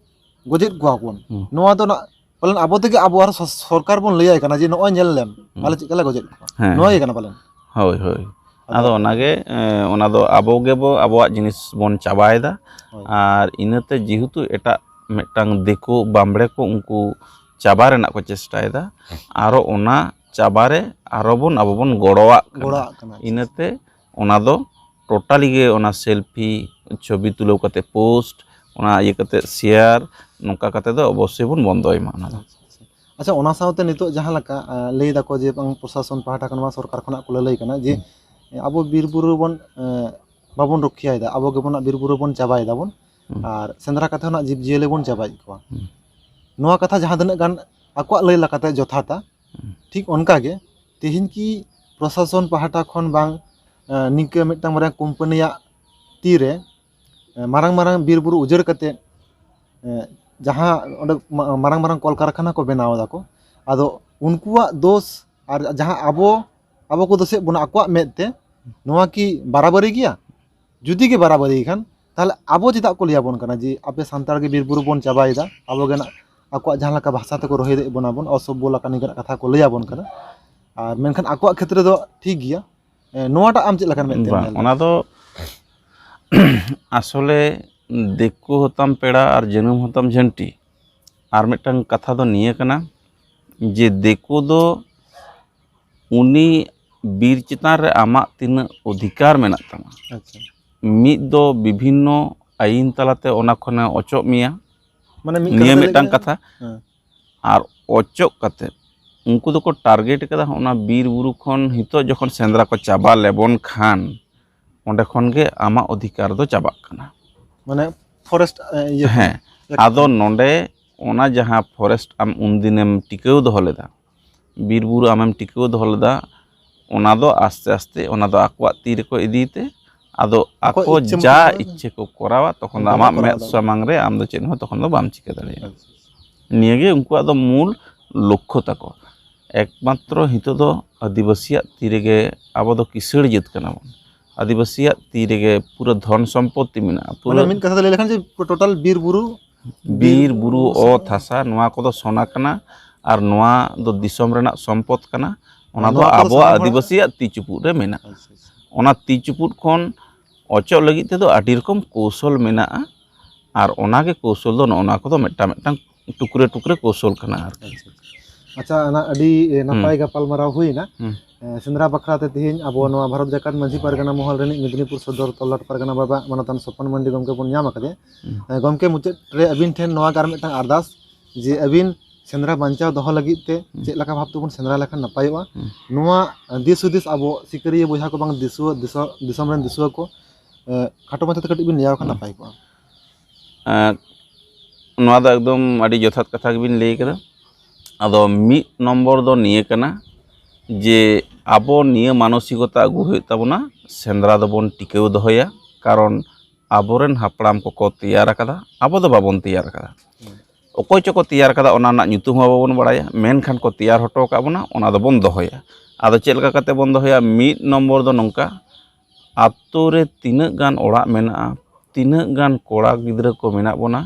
ᱜᱚᱡᱮᱫ ᱠᱚᱣᱟ ᱵᱚᱱ, ᱦᱩᱸ᱾ ᱱᱚᱣᱟ ᱫᱚ ᱱᱟᱜ ᱯᱟᱞᱮᱱ ᱟᱵᱚ ᱛᱮᱜᱮ ᱟᱵᱚ ᱟᱨ ᱥᱚ-, ᱥᱚᱨᱠᱟᱨ ᱵᱚᱱ ᱞᱟᱹᱭᱟᱭ ᱠᱟᱱᱟ ᱡᱮ ᱱᱚᱜᱼᱚᱭ ᱧᱮᱞ ᱞᱮᱢ, ᱦᱩᱸ᱾ ᱟᱞᱮ ᱪᱮᱫ ᱞᱮᱠᱟ ᱞᱮ ᱜᱚᱡᱮᱫ ᱠᱚᱣᱟ᱾ ᱦᱮᱸ, ᱱᱚᱣᱟ ᱜᱮ ᱦᱮᱸ᱾ ᱠᱟᱱᱟ ᱯᱟᱞᱮᱱ᱾ ᱦᱳᱭ, ᱦᱳᱭ᱾ ᱟᱫᱚ ᱟᱫᱚ ᱚᱱᱟᱜᱮ, ᱮ, ᱚᱱᱟ ᱫᱚ ᱟᱵᱚ ᱜᱮᱵᱚ ᱟᱵᱚᱣᱟᱜ ᱡᱤᱱᱤᱥ ᱵᱚᱱ ᱪᱟᱵᱟᱭᱮᱫᱟ᱾ ᱦᱳᱭ᱾ ᱟᱨ ᱤᱱᱟᱹᱛᱮ ᱡᱮᱦᱮᱛᱩ ᱮᱴᱟᱜ ᱢᱤᱫᱴᱟᱝ ᱫᱤᱠᱩ ᱵᱟᱢᱵᱽᱲᱮ ᱠᱚ ᱩᱱᱠᱩ ᱪᱟᱵᱟ ᱨᱮᱱᱟᱜ ᱠᱚ ᱪᱮᱥᱴᱟᱭᱮᱫᱟ, ᱟᱨᱚ ᱚᱱᱟ ᱪᱟᱵᱟᱨᱮ ᱟᱨᱚ ᱵᱚᱱ ᱟᱵᱚ ᱵᱚᱱ ᱜᱚᱲᱚᱣᱟᱜ ᱠᱟᱱᱟ᱾ ᱜᱚᱲᱚᱣᱟᱜ ᱠᱟᱱᱟ, ᱟᱪᱪᱷᱟ, ᱤᱱᱟᱹᱛᱮ ᱚᱱᱟ ᱫᱚ ᱴᱳᱴᱟᱞᱤ ᱜᱮ ᱚᱱᱟ ᱥᱮᱞᱯᱷᱤ ᱪᱷᱚᱵᱤ ᱛᱩᱞᱟᱹᱣ ᱠᱟᱛᱮ ᱯᱳᱥᱴ, ᱚᱱᱟ ᱤᱭᱟᱹ ᱠᱟᱛᱮ ᱥᱮᱭᱟᱨ, ᱱᱚᱝᱠᱟ ᱠᱟᱛᱮ ᱫᱚ ᱚᱵᱚᱥᱥᱳᱭ ᱵᱚᱱ ᱵᱚᱱᱫᱚᱭ ᱢᱟ ᱚᱱᱟ ᱫᱚ᱾ ᱟᱪᱪᱷᱟ, ᱟᱪᱪᱷᱟ᱾ ᱟᱪᱪᱷᱟ, ᱚᱱᱟ ᱥᱟᱶᱛᱮ ᱱᱤᱛᱚᱜ ᱡᱟᱦᱟᱸ ᱞᱮᱠᱟ, ᱟ, ᱞᱟᱹᱭ ᱫᱟᱠᱚ ᱡᱮ ᱵᱟᱝ ᱯᱨᱚᱥᱟᱥᱚᱱ ᱯᱟᱦᱴᱟ ᱠᱷᱚᱱ ᱱᱚᱣᱟ ᱥᱚᱨᱠᱟᱨ ᱠᱷᱚᱱᱟᱜ ᱠᱚ ᱞᱟᱹᱞᱟᱹᱭ ᱠᱟᱱᱟ ᱡᱮ, ᱦᱩᱸ᱾ ᱮ, ᱟᱵᱚ ᱵᱤᱨ ᱵᱩᱨᱩ ᱵᱚᱱ, ᱮ, ᱵᱟᱵᱚᱱ ᱨᱚᱠᱷᱤᱭᱟᱭᱮᱫᱟ, ᱟᱵᱚ ᱜᱮᱵᱚᱱ ᱱᱟᱜ ᱵᱤᱨ ᱵᱩᱨᱩ ᱵᱚᱱ ᱪᱟᱵᱟᱭ ᱫᱟᱵᱚᱱ, ᱦᱩᱸ᱾ ᱟᱨ ᱥᱮᱸᱫᱽᱨᱟ ᱠᱟᱛᱮ ᱦᱚᱸ ᱱᱟᱜ ᱡᱤᱵᱽ ᱡᱤᱭᱟᱹᱞᱤ ᱵᱚᱱ ᱪᱟᱵᱟᱭᱮᱫ ᱠᱚᱣᱟ᱾ ᱦᱩᱸ᱾ ᱱᱚᱣᱟ ᱠᱟᱛᱷᱟ ᱡᱟᱦᱟᱸ ᱛᱤᱱᱟᱹᱜ ᱜᱟᱱ ᱟᱠᱚᱣᱟᱜ ᱞᱟᱹᱭ ᱞᱮᱠᱟᱛᱮ ᱡᱚᱛᱷᱟᱛᱟ, ᱦᱩᱸ᱾ ᱴᱷᱤᱠ ᱚᱱᱠᱟ ᱜᱮ ᱛᱮᱦᱮᱧ ᱠᱤ ᱯᱨᱚᱥᱟᱥᱚᱱ ᱯᱟᱦᱴᱟ ᱠᱷᱚᱱ ᱵᱟᱝ, ᱮ, ᱱᱤᱝᱠᱟᱹ ᱢᱤᱫᱴᱟᱝ ᱵᱟᱨᱭᱟ ᱠᱳᱢᱯᱟᱱᱤᱭᱟᱜ ᱛᱤᱨᱮ, ᱮ, ᱢᱟᱨᱟᱝ ᱢᱟᱨᱟᱝ ᱵᱤᱨ ᱵᱩᱨᱩ ᱩᱡᱟᱹᱲ ᱠᱟᱛᱮ, ᱮ, ᱡᱟᱦᱟᱸ ᱚᱸᱰᱮ ᱢᱟ-, ᱢᱟᱨᱟᱝ ᱢᱟᱨᱟᱝ ᱠᱚᱞᱠᱟᱨᱠᱷᱟᱱᱟ ᱠᱚ ᱵᱮᱱᱟᱣ ᱫᱟᱠᱚ, ᱟᱫᱚ ᱩᱱᱠᱩᱣᱟᱜ ᱫᱳᱥ ᱟᱨ ᱡᱟᱦᱟᱸ ᱟᱵᱚ, ᱟᱵᱚ ᱠᱚ ᱫᱳᱥᱮᱫ ᱵᱚᱱᱟ ᱟᱠᱚᱣᱟᱜ ᱢᱮᱫ ᱛᱮ, ᱱᱚᱣᱟ ᱠᱤ ᱵᱟᱨᱟᱵᱟᱨᱤ ᱜᱮᱭᱟ? ᱡᱩᱫᱤ ᱜᱮ ᱵᱟᱨᱟᱵᱟᱨᱤ ᱠᱷᱟᱱ, ᱛᱟᱦᱚᱞᱮ ᱟᱵᱚ ᱪᱮᱫᱟᱜ ᱠᱚ ᱞᱟᱹᱭᱟᱵᱚᱱ ᱠᱟᱱᱟ ᱡᱮ ᱟᱯᱮ ᱥᱟᱱᱛᱟᱲ ᱜᱮ ᱵᱤᱨ ᱵᱩᱨᱩ ᱵᱚᱱ ᱪᱟᱵᱟᱭᱮᱫᱟ, ᱟᱵᱚ ᱜᱮ ᱱᱟᱜ ᱟᱠᱚᱣᱟᱜ ᱡᱟᱦᱟᱸ ᱞᱮᱠᱟ ᱵᱷᱟᱥᱟ ᱛᱮᱠᱚ ᱨᱚᱦᱮᱫᱮᱫ ᱵᱚᱱᱟ ᱵᱚᱱ, ᱚᱥᱚᱵᱵᱚ ᱞᱮᱠᱟ ᱱᱤᱝᱠᱟᱹᱱᱟᱜ ᱠᱟᱛᱷᱟ ᱠᱚ ᱞᱟᱹᱭᱟᱵᱚᱱ ᱠᱟᱱᱟ᱾ ᱟᱨ ᱢᱮᱱᱠᱷᱟᱱ ᱟᱠᱚᱣᱟᱜ ᱠᱷᱮᱛᱨᱮ ᱫᱚ ᱴᱷᱤᱠ ᱜᱮᱭᱟ᱾ ᱮ, ᱱᱚᱣᱟᱴᱟᱜ ᱟᱢ ᱪᱮᱫ ᱞᱮᱠᱟᱱ ᱢᱮᱫ ᱛᱮᱢ ᱵᱟᱝ, ᱧᱮᱞ ᱮᱫᱟ? ᱚᱱᱟ ᱫᱚ ᱟᱥᱚᱞᱮ ᱫᱤᱠᱩ ᱦᱚᱸᱛᱟᱢ ᱯᱮᱲᱟ ᱟᱨ ᱡᱟᱹᱱᱩᱢ ᱦᱚᱸᱛᱟᱢ ᱡᱷᱟᱹᱱᱴᱤ᱾ ᱟᱨ ᱢᱤᱫᱴᱟᱝ ᱠᱟᱛᱷᱟ ᱫᱚ ᱱᱤᱭᱟᱹ ᱠᱟᱱᱟ ᱡᱮ ᱫᱤᱠᱩ ᱫᱚ ᱩᱱᱤ ᱵᱤᱨ ᱪᱮᱛᱟᱱ ᱨᱮ ᱟᱢᱟᱜ ᱛᱤᱱᱟᱹᱜ ᱚᱫᱷᱤᱠᱟᱨ ᱢᱮᱱᱟᱜ ᱛᱟᱢᱟ, ᱟᱪᱪᱷᱟ᱾ ᱢᱤᱫ ᱫᱚ ᱵᱤᱵᱷᱤᱱᱱᱚ ᱟᱭᱤᱱ ᱛᱟᱞᱟᱛᱮ ᱚᱱᱟ ᱠᱷᱚᱱᱮ ᱚᱪᱚᱜ ᱢᱮᱭᱟ᱾ ᱢᱟᱱᱮ ᱢᱤᱫ ᱱᱤᱭᱟᱹ ᱠᱟᱛᱷᱟ ᱛᱮ ᱢᱤᱫᱴᱟᱝ ᱞᱟᱹᱭ ᱞᱮᱠᱷᱟᱱ ᱠᱟᱛᱷᱟ᱾ ᱦᱮᱸ᱾ ᱟᱨ ᱚᱪᱚᱜ ᱠᱟᱛᱮ ᱩᱱᱠᱩ ᱫᱚᱠᱚ ᱴᱟᱨᱜᱮᱴ ᱠᱟᱫᱟ ᱚᱱᱟ ᱵᱤᱨ ᱵᱩᱨᱩ ᱠᱷᱚᱱ᱾ ᱱᱤᱛᱚᱜ ᱡᱚᱠᱷᱚᱱ ᱥᱮᱸᱫᱽᱨᱟ ᱠᱚ ᱪᱟᱵᱟ ᱞᱮᱵᱚᱱ ᱠᱷᱟᱱ, ᱚᱸᱰᱮ ᱠᱷᱚᱱ ᱜᱮ ᱟᱢᱟᱜ ᱚᱫᱷᱤᱠᱟᱨ ᱫᱚ ᱪᱟᱵᱟᱜ ᱠᱟᱱᱟ᱾ ᱢᱟᱱᱮ ᱯᱷᱚᱨᱮᱥᱴ ᱤᱭᱟᱹ ᱦᱮᱸ, ᱟᱫᱚ ᱱᱚᱰᱮ ᱚᱱᱟ ᱡᱟᱦᱟᱸ ᱯᱷᱚᱨᱮᱥᱴ ᱟᱢ ᱩᱱᱫᱤᱱᱮᱢ ᱴᱤᱠᱟᱹᱣ ᱫᱚᱦᱚ ᱞᱮᱫᱟ, ᱵᱤᱨ ᱵᱩᱨᱩ ᱟᱢᱮᱢ ᱴᱤᱠᱟᱹᱣ ᱫᱚᱦᱚ ᱞᱮᱫᱟ, ᱚᱱᱟ ᱫᱚ ᱟᱥᱛᱮ ᱟᱥᱛᱮ ᱚᱱᱟ ᱫᱚ ᱟᱠᱚᱣᱟᱜ ᱛᱤ ᱨᱮᱠᱚ ᱤᱫᱤᱭ ᱛᱮ, ᱟᱫᱚ ᱟᱠᱚ ᱟᱠᱚ ᱤᱪᱪᱷᱟᱹ ᱢᱚᱛᱚ ᱡᱟ ᱠᱚᱨᱟᱣ ᱫᱟ᱾ ᱤᱪᱪᱷᱟᱹ ᱠᱚ ᱠᱚᱨᱟᱣᱟ, ᱛᱚᱠᱷᱚᱱ ᱫᱚ ᱚᱱᱠᱟ ᱠᱚ ᱟᱢᱟᱜ ᱠᱚᱨᱟᱣ ᱢᱮᱫ ᱫᱟ᱾ ᱥᱟᱢᱟᱝ ᱨᱮ ᱟᱢ ᱫᱚ ᱪᱮᱫ ᱦᱚᱸ ᱛᱚᱠᱷᱚᱱ ᱫᱚ ᱵᱟᱢ ᱪᱤᱠᱟᱹ ᱫᱟᱲᱮᱭᱟᱜᱼᱟ᱾ ᱟᱪᱪᱷᱟ᱾ ᱱᱤᱭᱟᱹᱜᱮ ᱩᱱᱠᱩᱣᱟᱜ ᱫᱚ ᱢᱩᱞ ᱞᱚᱠᱠᱷᱚ ᱛᱟᱠᱚ᱾ ᱮᱠᱢᱟᱛᱨᱚ ᱱᱤᱛᱚᱜ ᱫᱚ ᱟᱹᱫᱤᱵᱟᱹᱥᱤᱭᱟᱜ ᱛᱤ ᱨᱮᱜᱮ, ᱟᱵᱚ ᱫᱚ ᱠᱤᱥᱟᱹᱬ ᱡᱟᱹᱛ ᱠᱟᱱᱟ ᱵᱚᱱ, ᱟᱹᱫᱤᱵᱟᱹᱥᱤᱭᱟᱜ ᱛᱤ ᱨᱮᱜᱮ ᱯᱩᱨᱟᱹ ᱫᱷᱚᱱ ᱥᱚᱢᱯᱚᱛᱛᱤ ᱢᱮᱱᱟᱜᱼᱟ᱾ ᱢᱟᱱᱮ ᱯᱩᱨᱟᱹ ᱢᱤᱫ ᱠᱟᱛᱷᱟ ᱛᱮ ᱞᱟᱹᱭ ᱞᱮᱠᱷᱟᱱ ᱡᱮ ᱴᱳᱴᱟᱞ ᱵᱤᱨ ᱵᱩᱨᱩ ᱵᱤᱨ ᱵᱩᱨᱩ, ᱚᱛ ᱦᱟᱥᱟ, ᱱᱚᱣᱟ ᱠᱚᱫᱚ ᱥᱚᱱᱟ ᱠᱟᱱᱟ ᱟᱨ ᱱᱚᱣᱟ ᱫᱚ ᱫᱤᱥᱚᱢ ᱨᱮᱱᱟᱜ ᱥᱚᱢᱯᱚᱫ ᱠᱟᱱᱟ᱾ ᱚᱱᱟ ᱫᱚ ᱱᱚᱣᱟ ᱠᱚᱫᱚ ᱟᱵᱚᱣᱟᱜ ᱥᱟᱱᱟᱢ ᱦᱚᱲᱟᱜ ᱟᱹᱫᱤᱵᱟᱹᱥᱤᱭᱟᱜ ᱛᱤ ᱪᱩᱯᱩᱫ ᱨᱮ ᱢᱮᱱᱟᱜᱼᱟ᱾ ᱟᱪᱪᱷᱟ, ᱟᱪᱪᱷᱟ᱾ ᱚᱱᱟ ᱛᱤ ᱪᱩᱯᱩᱫ ᱠᱷᱚᱱ ᱚᱪᱚᱜ ᱞᱟᱹᱜᱤᱫ ᱛᱮᱫᱚ ᱟᱹᱰᱤ ᱨᱚᱠᱚᱢ ᱠᱚᱣᱥᱚᱞ ᱢᱮᱱᱟᱜᱼᱟ, ᱟᱨ ᱚᱱᱟᱜᱮ ᱠᱚᱣᱥᱚᱞ ᱫᱚ ᱱᱚᱜᱼᱚ ᱱᱚᱣᱟ ᱠᱚᱫᱚ ᱢᱤᱫᱴᱟᱝ ᱢᱤᱫᱴᱟᱝ ᱴᱩᱠᱨᱟᱹ ᱴᱩᱠᱨᱟᱹ ᱠᱚᱣᱥᱚᱞ ᱠᱟᱱᱟ ᱟᱨᱠᱤ᱾ ᱟᱪᱪᱷᱟ, ᱟᱪᱪᱷᱟ᱾ ᱟᱪᱪᱷᱟ, ᱚᱱᱟ ᱟᱹᱰᱤ ᱮ, ᱱᱟᱯᱟᱭ ᱜᱟᱯᱟᱞᱢᱟᱨᱟᱣ ᱦᱩᱭᱱᱟ᱾ ᱦᱩᱸ᱾ ᱮ, ᱥᱮᱸᱫᱽᱨᱟ ᱵᱟᱠᱷᱨᱟ ᱛᱮ ᱛᱮᱦᱮᱧ ᱟᱵᱚ ᱱᱚᱣᱟ ᱵᱷᱟᱨᱚᱛ ᱡᱟᱠᱟᱛ ᱢᱟᱹᱡᱷᱤ ᱯᱟᱨᱜᱟᱱᱟ ᱢᱚᱦᱚᱞ ᱨᱤᱱᱤᱡ ᱢᱮᱫᱽᱱᱤᱯᱩᱨ ᱥᱚᱫᱚᱨ ᱛᱚᱞᱞᱟᱴ ᱯᱟᱨᱜᱟᱱᱟ ᱵᱟᱵᱟ ᱢᱟᱱᱚᱛᱟᱱ ᱥᱚᱯᱚᱱ ᱢᱟᱱᱰᱤ ᱜᱚᱢᱠᱮ ᱵᱚᱱ ᱧᱟᱢ ᱟᱠᱟᱫᱮᱭᱟ᱾ ᱦᱩᱸ᱾ ᱮ, ᱜᱚᱢᱠᱮ, ᱢᱩᱪᱟᱹᱫ ᱨᱮ ᱟᱹᱵᱤᱱ ᱴᱷᱮᱱ ᱱᱚᱣᱟ ᱜᱮ ᱟᱨ ᱢᱤᱫᱴᱟᱝ ᱟᱨᱫᱟᱥ ᱡᱮ ᱟᱹᱵᱤᱱ ᱥᱮᱸᱫᱽᱨᱟ ᱵᱟᱧᱪᱟᱣ ᱫᱚᱦᱚ ᱞᱟᱹᱜᱤᱫ ᱛᱮ ᱦᱩᱸ᱾ ᱪᱮᱫ ᱞᱮᱠᱟ ᱵᱷᱟᱵ ᱛᱮᱵᱚᱱ ᱥᱮᱸᱫᱽᱨᱟ ᱞᱮᱠᱷᱟᱱ ᱱᱟᱯᱟᱭᱚᱜᱼᱟ, ᱦᱩᱸ᱾ ᱱᱚᱣᱟ ᱫᱤᱥ ᱦᱩᱫᱤᱥ ᱟᱵᱚ ᱥᱤᱠᱟᱹᱨᱤᱭᱟᱹ ᱵᱚᱭᱦᱟ ᱠᱚ ᱵᱟᱝ ᱫᱤᱥᱩᱣᱟᱹ, ᱫᱤᱥᱚ-, ᱫᱤᱥᱚᱢ ᱨᱮᱱ ᱫᱤᱥᱩᱣᱟᱹ ᱠᱚ, ᱮ, ᱠᱷᱟᱴᱚ ᱢᱟᱪᱷᱟ ᱛᱮ ᱠᱟᱹᱴᱤᱡ ᱵᱤᱱ ᱞᱟᱹᱭ ᱟᱠᱚ ᱠᱷᱟᱱ ᱦᱩᱸ᱾ ᱱᱟᱯᱟᱭ ᱠᱚᱜᱼᱟ᱾ ᱮᱸ, ᱱᱚᱣᱟ ᱫᱚ ᱮᱠᱫᱚᱢ ᱟᱹᱰᱤ ᱡᱚᱛᱷᱟᱛ ᱠᱟᱛᱷᱟ ᱜᱮᱵᱤᱱ ᱞᱟᱹᱭ ᱠᱟᱫᱟ᱾ ᱟᱫᱚ ᱢᱤᱫ ᱱᱚᱢᱵᱚᱨ ᱫᱚ ᱱᱤᱭᱟᱹ ᱠᱟᱱᱟ ᱡᱮ ᱟᱵᱚ ᱱᱤᱭᱟᱹ ᱢᱟᱱᱚᱥᱤᱠᱚᱛᱟ ᱟᱹᱜᱩ ᱦᱩᱭᱩᱜ ᱛᱟᱵᱚᱱᱟ, ᱥᱮᱸᱫᱽᱨᱟ ᱫᱚᱵᱚᱱ ᱴᱤᱠᱟᱹᱣ ᱫᱚᱦᱚᱭᱟ᱾ ᱠᱟᱨᱚᱱ ᱟᱵᱚᱨᱮᱱ ᱦᱟᱯᱲᱟᱢ ᱠᱚᱠᱚ ᱛᱮᱭᱟᱨ ᱟᱠᱟᱫᱟ, ᱟᱵᱚ ᱫᱚ ᱵᱟᱵᱚᱱ ᱛᱮᱭᱟᱨ ᱟᱠᱟᱫᱟ᱾ ᱚᱠᱚᱭ ᱪᱚᱠᱚ ᱛᱮᱭᱟᱨ ᱟᱠᱟᱫᱟ, ᱚᱱᱟ ᱨᱮᱱᱟᱜ ᱧᱩᱛᱩᱢ ᱦᱚᱸ ᱵᱟᱵᱚᱱ ᱵᱟᱲᱟᱭᱟ, ᱢᱮᱱᱠᱷᱟᱱ ᱠᱚ ᱛᱮᱭᱟᱨ ᱦᱚᱴᱚ ᱟᱠᱟᱫ ᱵᱚᱱᱟ, ᱚᱱᱟ ᱫᱚᱵᱚᱱ ᱫᱚᱦᱚᱭᱟ᱾ ᱟᱫᱚ ᱪᱮᱫ ᱞᱮᱠᱟ ᱠᱟᱛᱮ ᱵᱚᱱ ᱫᱚᱦᱚᱭᱟ? ᱢᱤᱫ ᱱᱚᱢᱵᱚᱨ ᱫᱚ ᱱᱚᱝᱠᱟ, ᱟᱛᱳ ᱨᱮ ᱛᱤᱱᱟᱹᱜ ᱜᱟᱱ ᱚᱲᱟᱜ ᱢᱮᱱᱟᱜᱼᱟ, ᱛᱤᱱᱟᱹᱜ ᱜᱟᱱ ᱠᱚᱲᱟ ᱜᱤᱫᱽᱨᱟᱹ ᱠᱚ ᱢᱮᱱᱟᱜ ᱵᱚᱱᱟ,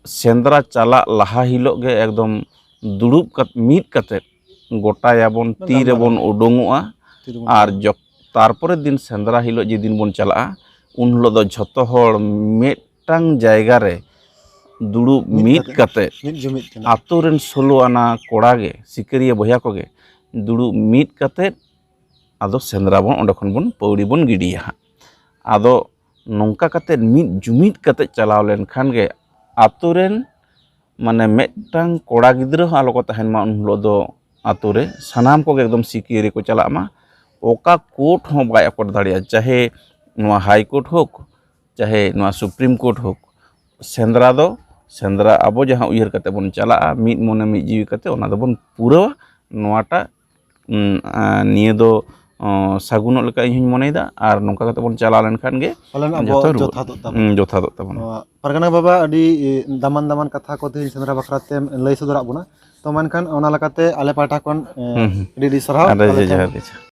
ᱥᱮᱸᱫᱽᱨᱟ ᱪᱟᱞᱟᱜ ᱞᱟᱦᱟ ᱦᱤᱞᱳᱜ ᱜᱮ ᱮᱠᱫᱚᱢ ᱫᱩᱲᱩᱵ ᱠᱟᱛ-, ᱢᱤᱫ ᱠᱟᱛᱮ ᱜᱚᱴᱟᱭᱟᱵᱚᱱ, ᱛᱤ ᱨᱮᱵᱚᱱ ᱩᱰᱩᱝᱚᱜᱼᱟ᱾ ᱟᱨ ᱡᱚᱠ-, ᱛᱟᱨᱯᱚᱨᱮ ᱫᱤᱱ ᱥᱮᱸᱫᱽᱨᱟ ᱦᱤᱞᱳᱜ ᱡᱮᱫᱤᱱ ᱵᱚᱱ ᱪᱟᱞᱟᱜᱼᱟ, ᱩᱱ ᱦᱤᱞᱳᱜ ᱫᱚ ᱡᱷᱚᱛᱚ ᱦᱚᱲ ᱢᱤᱫᱴᱟᱝ ᱡᱟᱭᱜᱟ ᱨᱮ ᱫᱩᱲᱩᱵ ᱢᱤᱫ ᱢᱤᱫ ᱠᱟᱛᱮ ᱠᱟᱛᱮ ᱢᱤᱫ ᱡᱩᱢᱤᱫ ᱠᱟᱱᱟ᱾ ᱟᱛᱳ ᱨᱮᱱ ᱥᱳᱞᱳ ᱟᱱᱟ ᱠᱚᱲᱟ ᱜᱮ, ᱥᱤᱠᱟᱹᱨᱤᱭᱟᱹ ᱵᱚᱭᱦᱟ ᱠᱚᱜᱮ ᱫᱩᱲᱩᱵ ᱢᱤᱫ ᱠᱟᱛᱮ ᱟᱫᱚ ᱥᱮᱸᱫᱽᱨᱟ ᱵᱚᱱ, ᱚᱸᱰᱮ ᱠᱷᱚᱱ ᱵᱚᱱ ᱯᱟᱹᱣᱲᱤ ᱵᱚᱱ ᱜᱤᱰᱤᱭᱟ ᱦᱟᱸᱜ᱾ ᱟᱫᱚ ᱱᱚᱝᱠᱟ ᱠᱟᱛᱮ ᱢᱤᱫ ᱡᱩᱢᱤᱫ ᱠᱟᱛᱮ ᱪᱟᱞᱟᱣ ᱞᱮᱱᱠᱷᱟᱱ ᱜᱮ ᱟᱛᱳ ᱨᱮᱱ ᱢᱟᱱᱮ ᱢᱤᱫᱴᱟᱝ ᱠᱚᱲᱟ ᱜᱤᱫᱽᱨᱟᱹ ᱦᱚᱸ ᱟᱞᱚ ᱠᱚ ᱛᱟᱦᱮᱱ ᱢᱟ ᱩᱱ ᱦᱤᱞᱳᱜ ᱫᱚ ᱟᱛᱳ ᱨᱮ᱾ ᱥᱟᱱᱟᱢ ᱠᱚᱜᱮ ᱮᱠᱫᱚᱢ ᱥᱤᱠᱟᱹᱨᱤᱭᱟᱹ ᱠᱚ ᱪᱟᱞᱟᱜ ᱢᱟ᱾ ᱚᱠᱟ ᱠᱳᱨᱴ ᱦᱚᱸ ᱵᱟᱭ ᱟᱠᱚᱴ ᱫᱟᱲᱮᱭᱟᱜᱼᱟ, ᱪᱟᱦᱮ ᱱᱚᱣᱟ ᱦᱟᱭ ᱠᱳᱨᱴ ᱦᱳᱠ, ᱪᱟᱦᱮ ᱱᱚᱣᱟ ᱥᱩᱯᱨᱤᱢ ᱠᱳᱨᱴ ᱦᱳᱠ, ᱥᱮᱸᱫᱽᱨᱟ ᱫᱚ ᱥᱮᱸᱫᱽᱨᱟ ᱟᱵᱚ ᱡᱟᱦᱟᱸ ᱩᱭᱦᱟᱹᱨ ᱠᱟᱛᱮ ᱵᱚᱱ ᱪᱟᱞᱟᱜᱼᱟ, ᱢᱤᱫ ᱢᱚᱱᱮ ᱢᱤᱫ ᱡᱤᱣᱤ ᱠᱟᱛᱮ ᱚᱱᱟ ᱫᱚᱵᱚᱱ ᱯᱩᱨᱟᱹᱣᱟ᱾ ᱱᱚᱣᱟᱴᱟᱜ ᱩᱸ, ᱟ, ᱱᱤᱭᱟᱹ ᱫᱚ, ᱚ, ᱥᱟᱹᱜᱩᱱᱚᱜ ᱞᱮᱠᱟ ᱤᱧ ᱦᱚᱧ ᱢᱚᱱᱮᱭᱮᱫᱟ᱾ ᱟᱨ ᱱᱚᱝᱠᱟ ᱠᱟᱛᱮ ᱵᱚᱱ ᱪᱟᱞᱟᱣ ᱞᱮᱱᱠᱷᱟᱱ ᱜᱮ ᱯᱟᱞᱮᱱ ᱟᱵᱚ ᱡᱚᱛᱚ ᱨᱩᱣᱟᱹ, ᱡᱚᱛᱷᱟᱛᱚᱜ ᱛᱟᱵᱚᱱᱟ᱾ ᱩᱸ, ᱡᱚᱛᱷᱟᱛᱚᱜ ᱛᱟᱵᱚᱱᱟ᱾ ᱱᱚᱣᱟ ᱯᱟᱨᱜᱟᱱᱟ ᱵᱟᱵᱟ, ᱟᱹᱰᱤ, ᱮ, ᱫᱟᱢᱟᱱ ᱫᱟᱢᱟᱱ ᱠᱟᱛᱷᱟ ᱠᱚ ᱛᱮᱦᱮᱧ ᱥᱮᱸᱫᱽᱨᱟ ᱵᱟᱠᱷᱨᱟ ᱛᱮᱢ ᱞᱟᱹᱭ ᱥᱚᱫᱚᱨᱟᱜ ᱵᱚᱱᱟ᱾ ᱛᱚ ᱢᱮᱱᱠᱷᱟᱱ ᱚᱱᱟ ᱞᱮᱠᱟᱛᱮ ᱟᱞᱮ ᱯᱟᱦᱴᱟ ᱠᱷᱚᱱ, ᱮ, ᱦᱩᱸ, ᱦᱩᱸ᱾ ᱟᱹᱰᱤ ᱟᱹᱰᱤ ᱥᱟᱨᱦᱟᱣ᱾ ᱟᱹᱰᱤ ᱛᱟᱦᱚᱞᱮ ᱡᱚᱦᱟᱨ ᱛᱮᱦᱮᱧ ᱜᱮ᱾